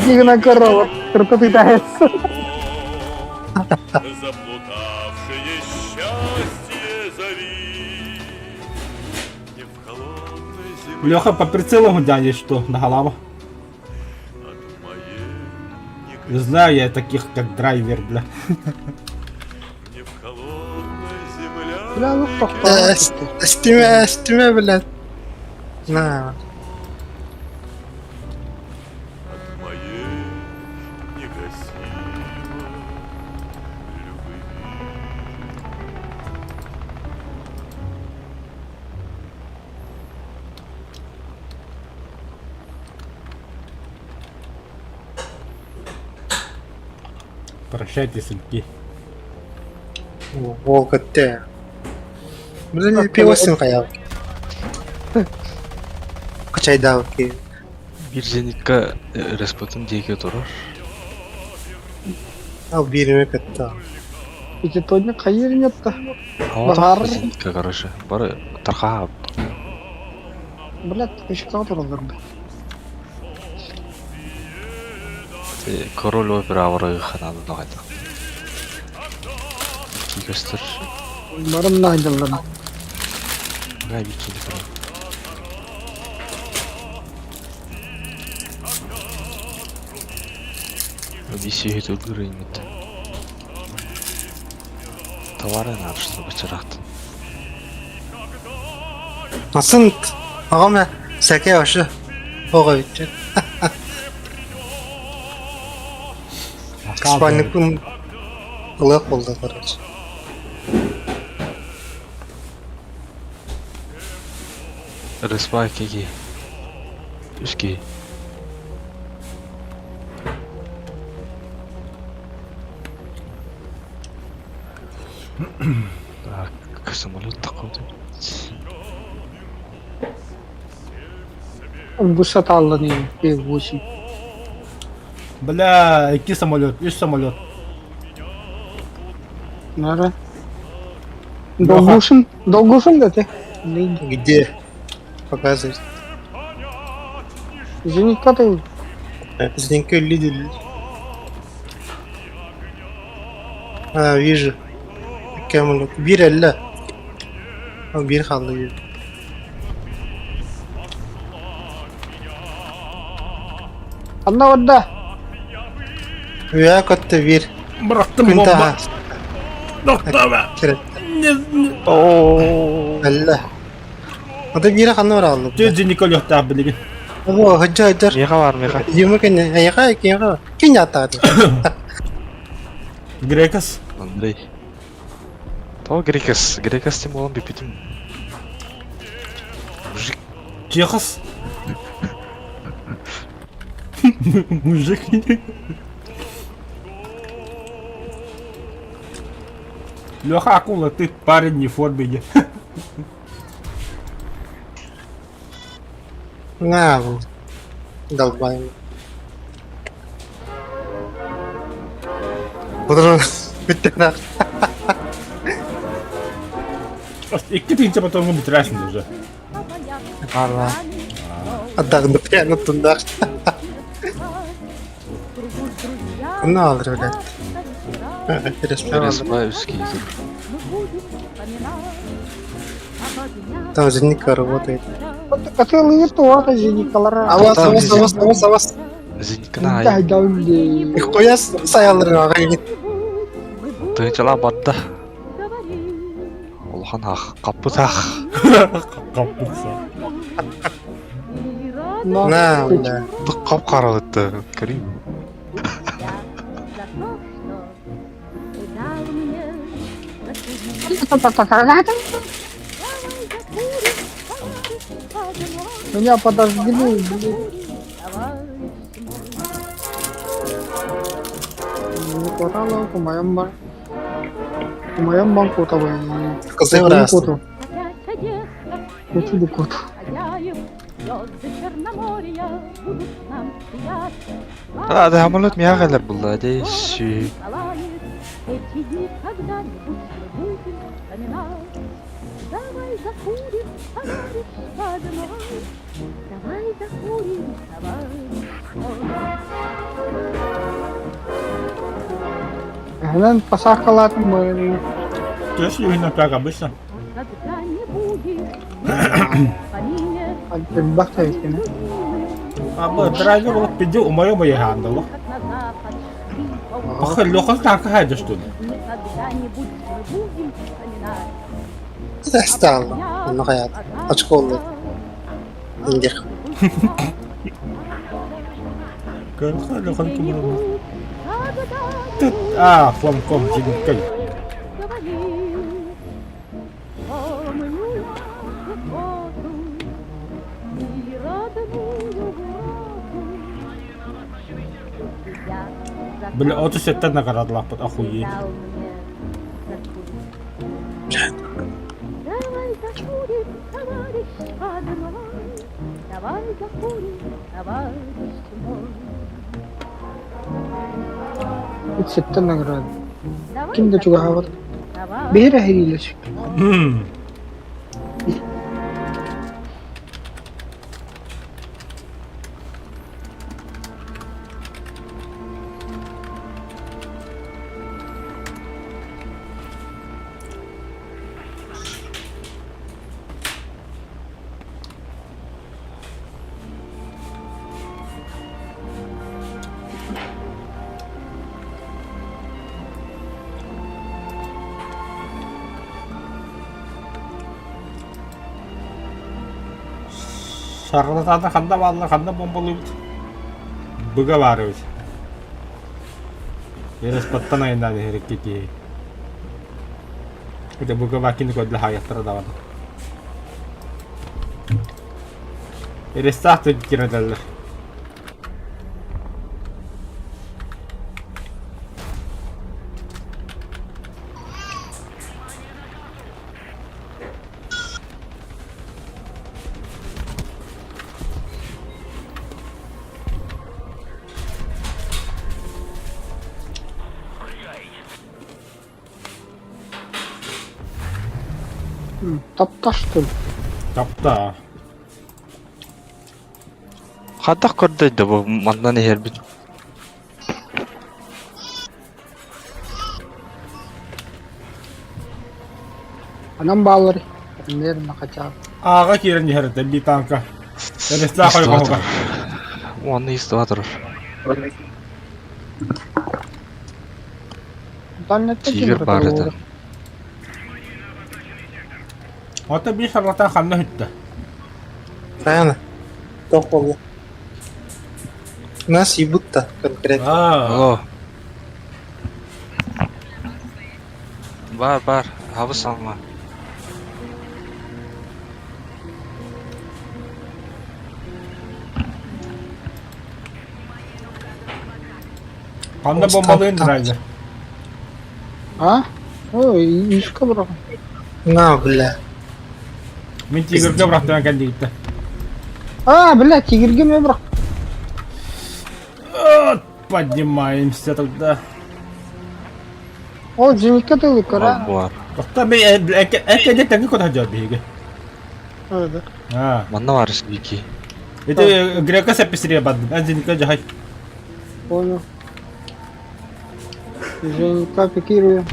Дигна корова. Трупы питается.
Заплутавшее счастье зови. Не в холодной земле
Леха по прицелу дядя что, на голову. Знаю я таких, как драйвер, бля.
Не в холодной земле.
Бля, ну похуй.
Стиме, стиме, блядь. На.
От моей негасимой любви.
Прощайте, сынки.
Волк те. Блин, пивосин хаял. Качайдалки.
Биир зенитка Распутин диэки турар.
Ал бириме кытта.
Эти тодня хайыр нет-то.
Баар. Зенитка, короче. Бары тархаа.
Блядь, еще кого-то разорвал.
Король опера аварыгы ханады ноғайда. Кигестер.
Барым найдылар.
Гай бикини король. Виси өлгүр имит. Товары надо, чтобы чыракты.
Асын ағам сәке ашы. Оға битче. Спальникпын ылық болды, короче.
Рыспа кеги. Үски. Так, самолет такой.
Высота алланы 8.
Бля, икки самолет, үс самолет.
Нара. Долгушин? Долгушин да ты?
Где? Показывай.
Зенитка ты?
Зенитка лидер. А, вижу. Кемлок. Bir elli. Bir kaldı bir.
Anna orada.
Üye köttü bir.
Bıraktım
Күн
бомба.
таһа.
Тохтома!
Алла. Ата биирэ ханна барааллы?
Дьэ дьиникэ өлүөхтээх билигин.
Оо, хыдьа хыдьар.
Миэхэ бар, миэхэ.
Юма кэннэ, эйэхэ, киэхэ. Кин ятааты.
Грекас.
Андрей. То Грекас, Грекас тем более бүпүтүм. Мужик.
Чехас. Мужик. Леха акула, ты парень не в форме.
На, долбаем. Бұдырын бүттік
Икки тыһыынча потом бүтүрээсин уже.
Ара. Аддагында прямо тундар. Ну, алыр, блядь.
Переспаевский.
Там же Ника работает.
Катылы туаха зеникалара.
Авас, авас, авас, авас, авас.
Зеникна.
Хуя саялыр ағай.
Тыынчала батта. Улахан ах, каппыт ах.
Каппыт
На, бля.
Кап каралытты. Көрейін.
Меня подожгли, блин. Не хватало, по моем банку того.
Козы
Коту. Коту коту.
А, да, самолет миэхэ кэлэр булла, дии, сүү.
Эһэнэн пасахалаатым мы.
То есть именно как обычно.
Элбэх тэйкини.
А мы драйвер вот пиди у моем ягандало. Ох, Леха так хайда что ли?
Стал. Ну хаят. Очколы. Индих.
Леха, Леха, кому А, фломком зеникой. Бля, от сеттен наградалаахпыт, охуеть.
Сэттэ награда. Ким да чугаһаабат. Биһир эһириилэс.
Шарлатана ханна бааллар, ханна бомбалыыбыт? Быга баар эбит. Ереспаттан айаннаан иһэрикки киһи. Это быга бакини көрдө хаайахтара даҕаны. Эрестаах кирэтэллэр.
Тапта что ли?
Тапта.
Хайдах көрдөй да бу маннан иһэрбит.
Анан баалар. Наверное, хотя бы.
Ааҕа киирэн иһэр этэ битанка. Эрестаах ойҕоһуга.
Уонна истуа турар.
Дальнетте
Тигр
ким
баар этэ.
Ото биир сарлатан ханна сүттэ?
Правильно? Тоқ болду. Нас ебут-то конкретно.
Аа.
Алло. Бар, бар. Хабыс алма.
Ханна бомбалыын драйвер.
А? Ой, ишка бро.
На, бля.
Мин тигргэ бырахтан кэллигиттэ.
А, бля, тигрге мен бирок.
Поднимаемся тогда.
Ол зенитке тылы кара.
Бар.
Тохто би эке тэҥи көтө дьор биһиги.
Да.
Аа.
Манна бар вики.
Ити грека сэпписире бардым. Эн зенитке жахай.
Понял. Зенитка пикирую.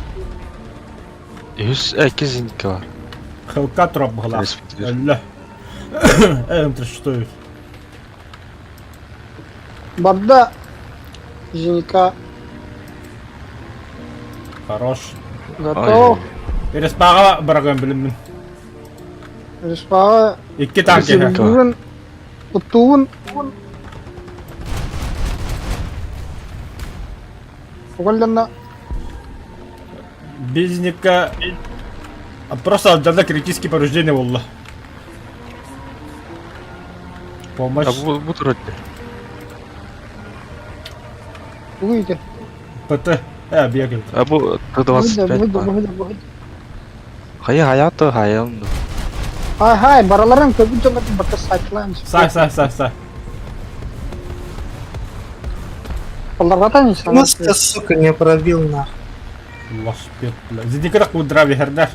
Үс эки зенитка бар.
Хылка туруп быһылаах. Өллө. М36.
Барда зенитка
Хорош.
готов.
Респаға бараган билиммин.
Респаға
Икки танк иһэ.
Бүгүн уттуун Угалланна
Бизникка просто алдьарда критический повреждение буолла. Помощь.
А бу бу турар
Тугу
ПТ. Э, бегает.
А бу Т-25
Бу
бар.
бу бу.
Хайа хайа то хайа онду.
Хай хай бараларын көбүн жолатын бакка сайтлан.
Сай, сай, сай, сай.
Оларгатан
Ну, сука, не пробил нахуй.
Лошпет, бля. Зидикра кудра вихердер.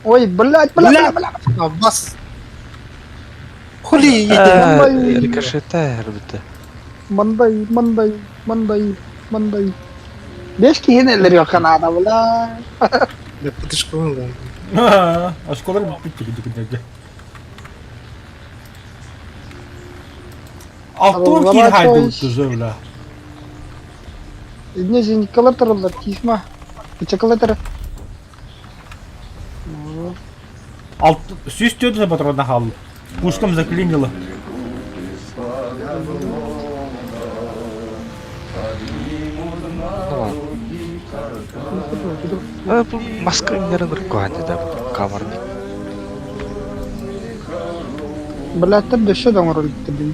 Ой, блядь, бля, бля, бля.
Аббас. Хули едем?
Рикошеттер бітті.
Мандай, мандай, мандай, мандай. Беш киһинелер yok Канада, бля.
Да подышком, да.
Осколок бүттү кидикидерде. Алтын кин хайды үттү бля.
Инне зеникалар тураллар, тиисма. Кычакалар.
Алт сүүс төрт патрона хаалла. Пушкам заклинило.
Бу маска нерен рукуанды да бу камерник.
Блядь, дөссө доңор өлүктүр.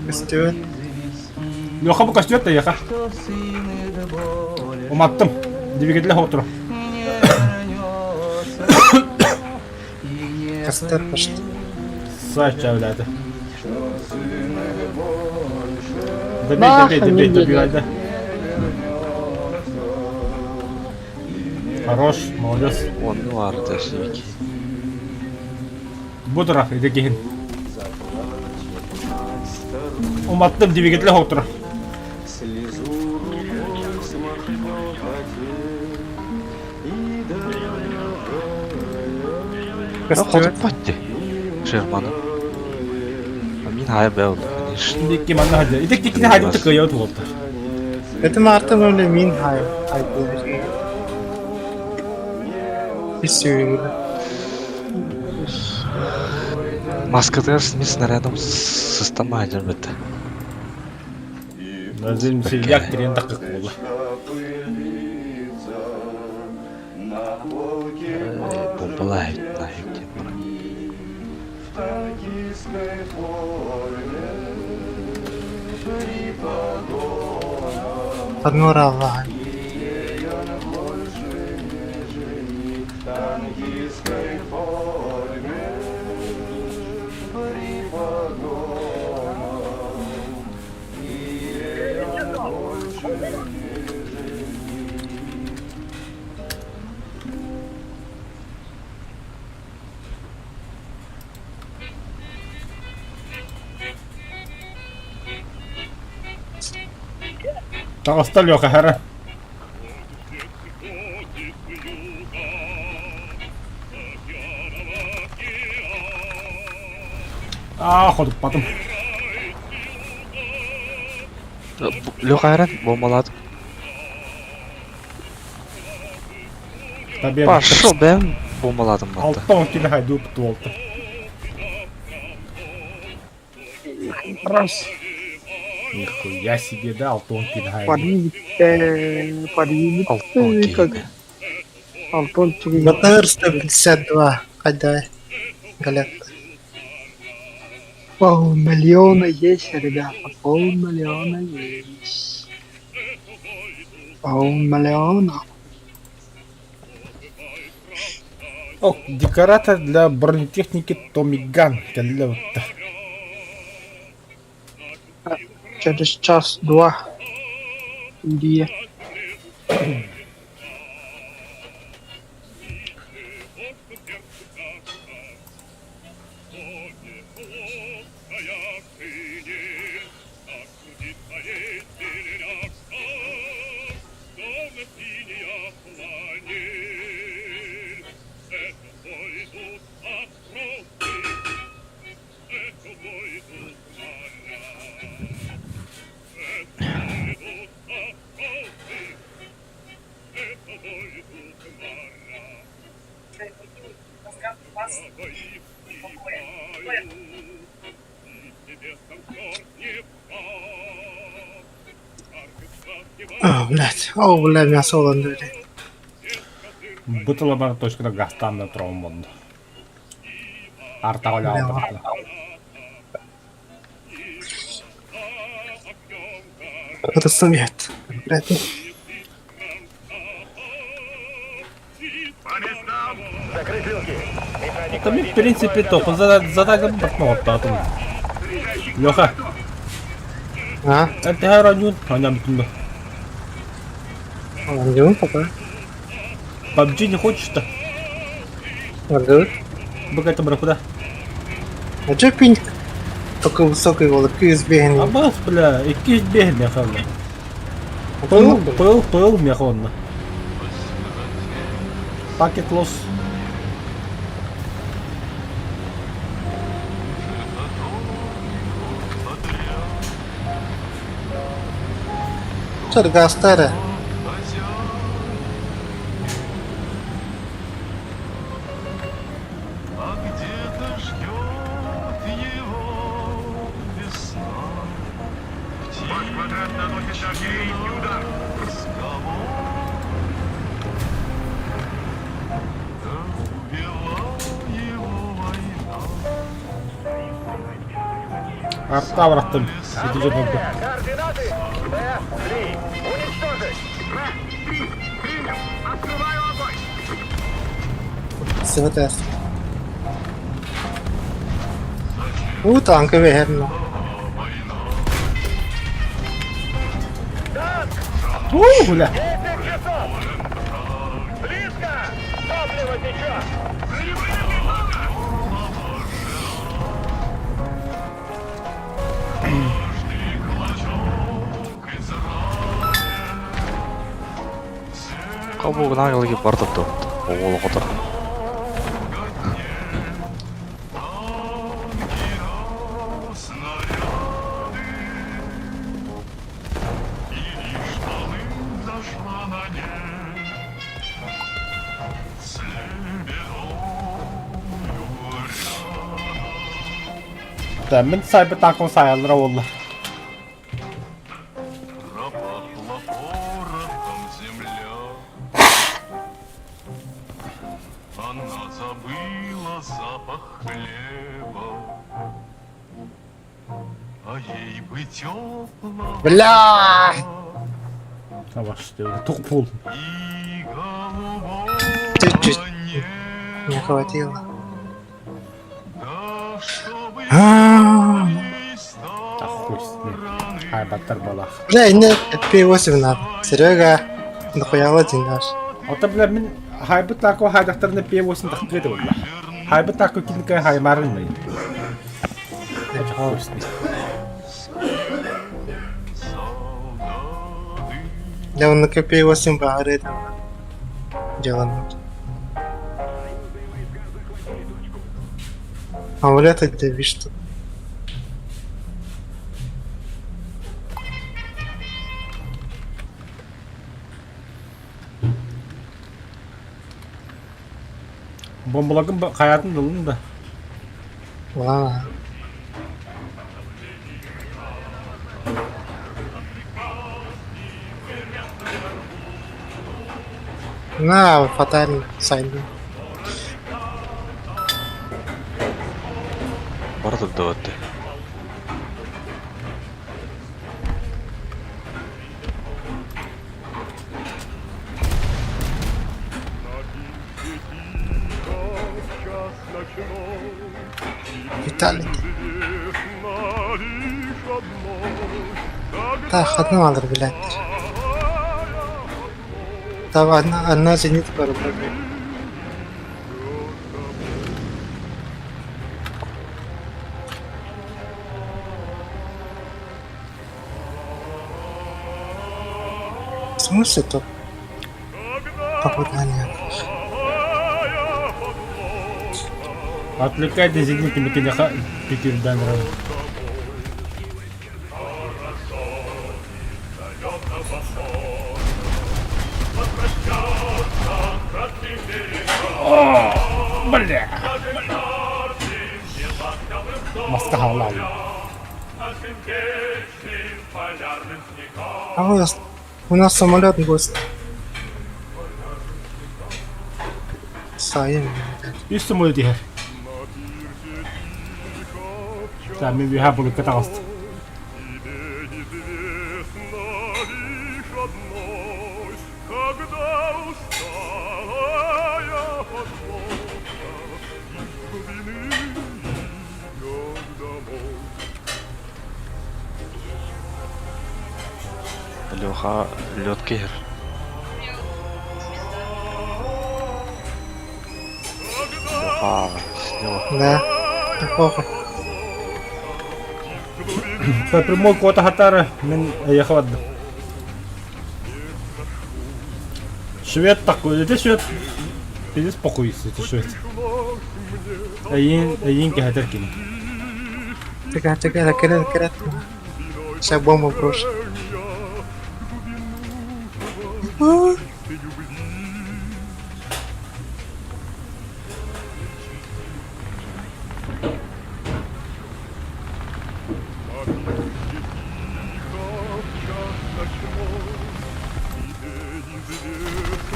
Костюм.
Леха бу костюм да яха. Уматтым. Двигатель отур.
Костер пошли.
Сача, блядь. Добей, добей, добей, добей, да. Хорош, молодец.
Онну бар да вики.
Бу турах, иди киһин. Уматтым двигатель отур.
Костюм.
Хотуппатти. Шерманы. Мин хайа бэл, конечно.
Икки манна хадя. Ити кикини хадя тыкыйа туолта.
Это Марта бля, мин хай. Хай, Все,
Маскатар мин снарядом сыстама айдыр бітті.
Назым сильяк трен такык болду.
Бомбалай нафиг деп бар.
Подмора Аллаха.
Таҕыста Леха хара. Аа, ходуппатым.
Леха Айран бомбалаат.
Победа.
Пошел, бэм бомбалаатым батта.
Алта он кило хайду туолта.
Раз.
Нихуя себе, да, Алтон кило
Пари, пари,
Алтон
как.
киһи.
Алтон чугуй.
БТР 152. Хайдай. Галет.
Полмиллиона есть, ребята, полмиллиона есть. Полмиллиона.
О, декоратор для бронетехники Томми Ган. Кэллэ
Через час-два. Индия.
О, блядь. О, бля, мясо олан блядь.
Бу тыла точкада гастан тромбон. Арта оля
Это совет. Блядь.
Это в принципе то, задание бартмоттатым. Леха,
А?
это ранюн, а нам туда.
Андю пока.
PUBG не хочешь-то?
Андю.
Богато бра куда?
А чё пинг? Только высокий голод, күйіз бегін.
Абас, бля, икки бегін механна. Пыл, пыл, пыл механна. Пакет лос.
Чё гастары?
А где-то ждет его весна. Ваш квадрат наносит артиллерийский удар. Да убила его война.
Арта бырахтым. Ити жопа.
Координаты Б-3. Уничтожить! Б-3. Принял. Открываю огонь.
СВТС. У, танка верно.
У, бля.
10 часов! Близко! Топливо течет!
Кабу наглыги бар деп Оҕолу хотор.
Да, мен сайбы такон сайалара олла.
Пропахла порохом земля. Она забыла запах хлеба, А ей бы теплого
Бля!
Аваш, тук пул.
и голубого
Чуть-чуть.
неба.
Не хватило.
Да чтобы
А,
Да хуй с ним. Хай баттар балах.
Бля, не, P8 надо. Серега, нахуя один наш.
Ота бля мин хайбыт тако хайдахтарны P8 тахкыты бля. Хайбыт тако кинка хаймарын мэй. Хуй с ним.
солдаты.
Дьэ онно копейвасым баҕар этэ дьыаланнар. Амулет отдавишь
Бомбаларгын хайаатын да ылын да.
Вау. На, фатально, сайдым.
Бара турда
Виталик. Так, одну надо, блядь. Там одна, одна зенитка работает. В смысле то попадание?
Отвлекайте зенитными кинеха пятердан О, бля! Маска халал.
А у нас, у нас самолет гость. Сайын.
Үс самолет иһэр. Та мин үһэ булукка таҕыстым.
Леха лед иһэр. Леха слева.
Да. Неплохо.
По прямой кота хатара мин эйиэхэ бардым. Швед такой, это швед. Пиздец похуй, это швед. Эйин, эйин кэһэтэр кини.
Тыга, тыга, кэлэн, кэлэн. Сейчас бомбу брошу.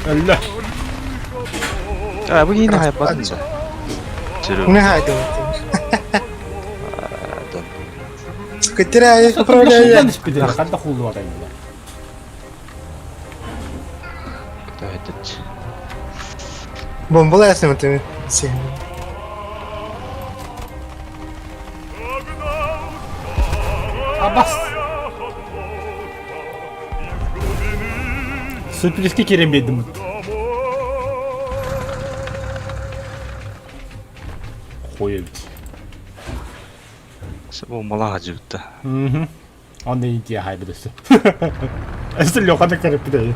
Өллө.
А, бу киһини хайпатын да. Серега.
Не хайдым. Скотера, управляю.
Ханна хуллуа
Бомбалайсың ты.
Абас. Сюрпризке киирэн биэрдим. Хуй эбит.
Бомбалаах дьибитте.
Мгм. Он и идея хайбыт өссө. Өссө Леханы көрүппүт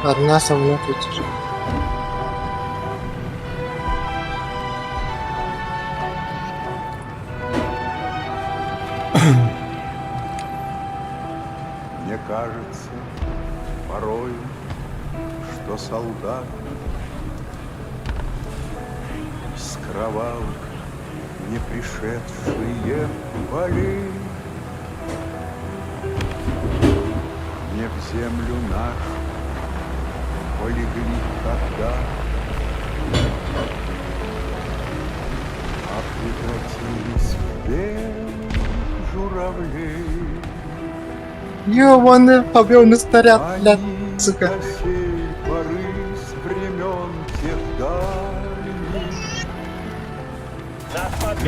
Одна со мной тут.
Мне кажется, порою, что солдат с кровавых не пришедшие полей Не в землю нашу полегли когда, А превратились в белых журавлей.
Ёбаный побил снаряд, блядь,
Они
сука.
до сей поры с времен тех дальних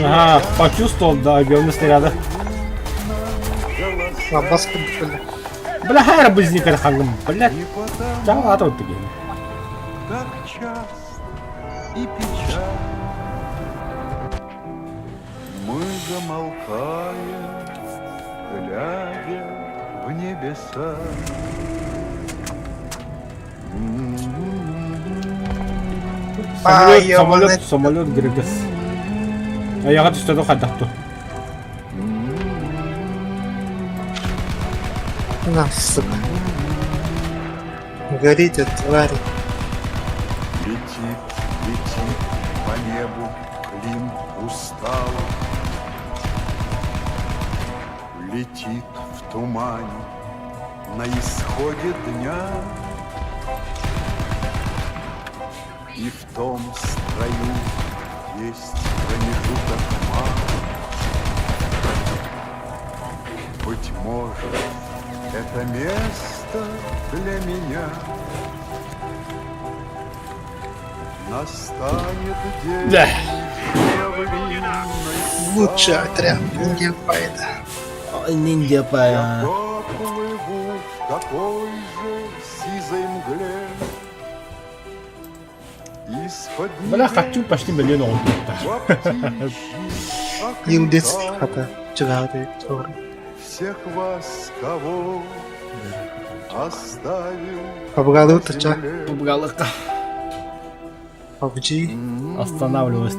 Ага, почувствовал, да, объемный снаряда.
Нам головами.
Лабас курдук бля.
Бля, хайра бызникар хангым, блядь. Чао, а то ты
Так часто и печаль. Мы замолкаем, глядя в небеса.
Самолет, самолет, самолет Грегас. Аяға түсті хайдах ту.
На, сука. Горите, твари.
Летит, летит по небу клин усталый. Летит в тумане на исходе дня. И в том строю есть промежуток мал. Быть может, это место для меня. Настанет день
Да.
журавлиной
Лучший отряд Ниндзя Пайда.
Ниндзя
Я поплыву в такой же сизой мгле. Из-под
Бля, хочу почти миллион оҕолордоохтор.
во птичьи
Индец
окриках
хата. Чугаады. Чугар.
Всех вас, кого оставил
Пабгалы
на
тача.
земле.
Пабгалыка.
PUBG.
Останавливаюсь.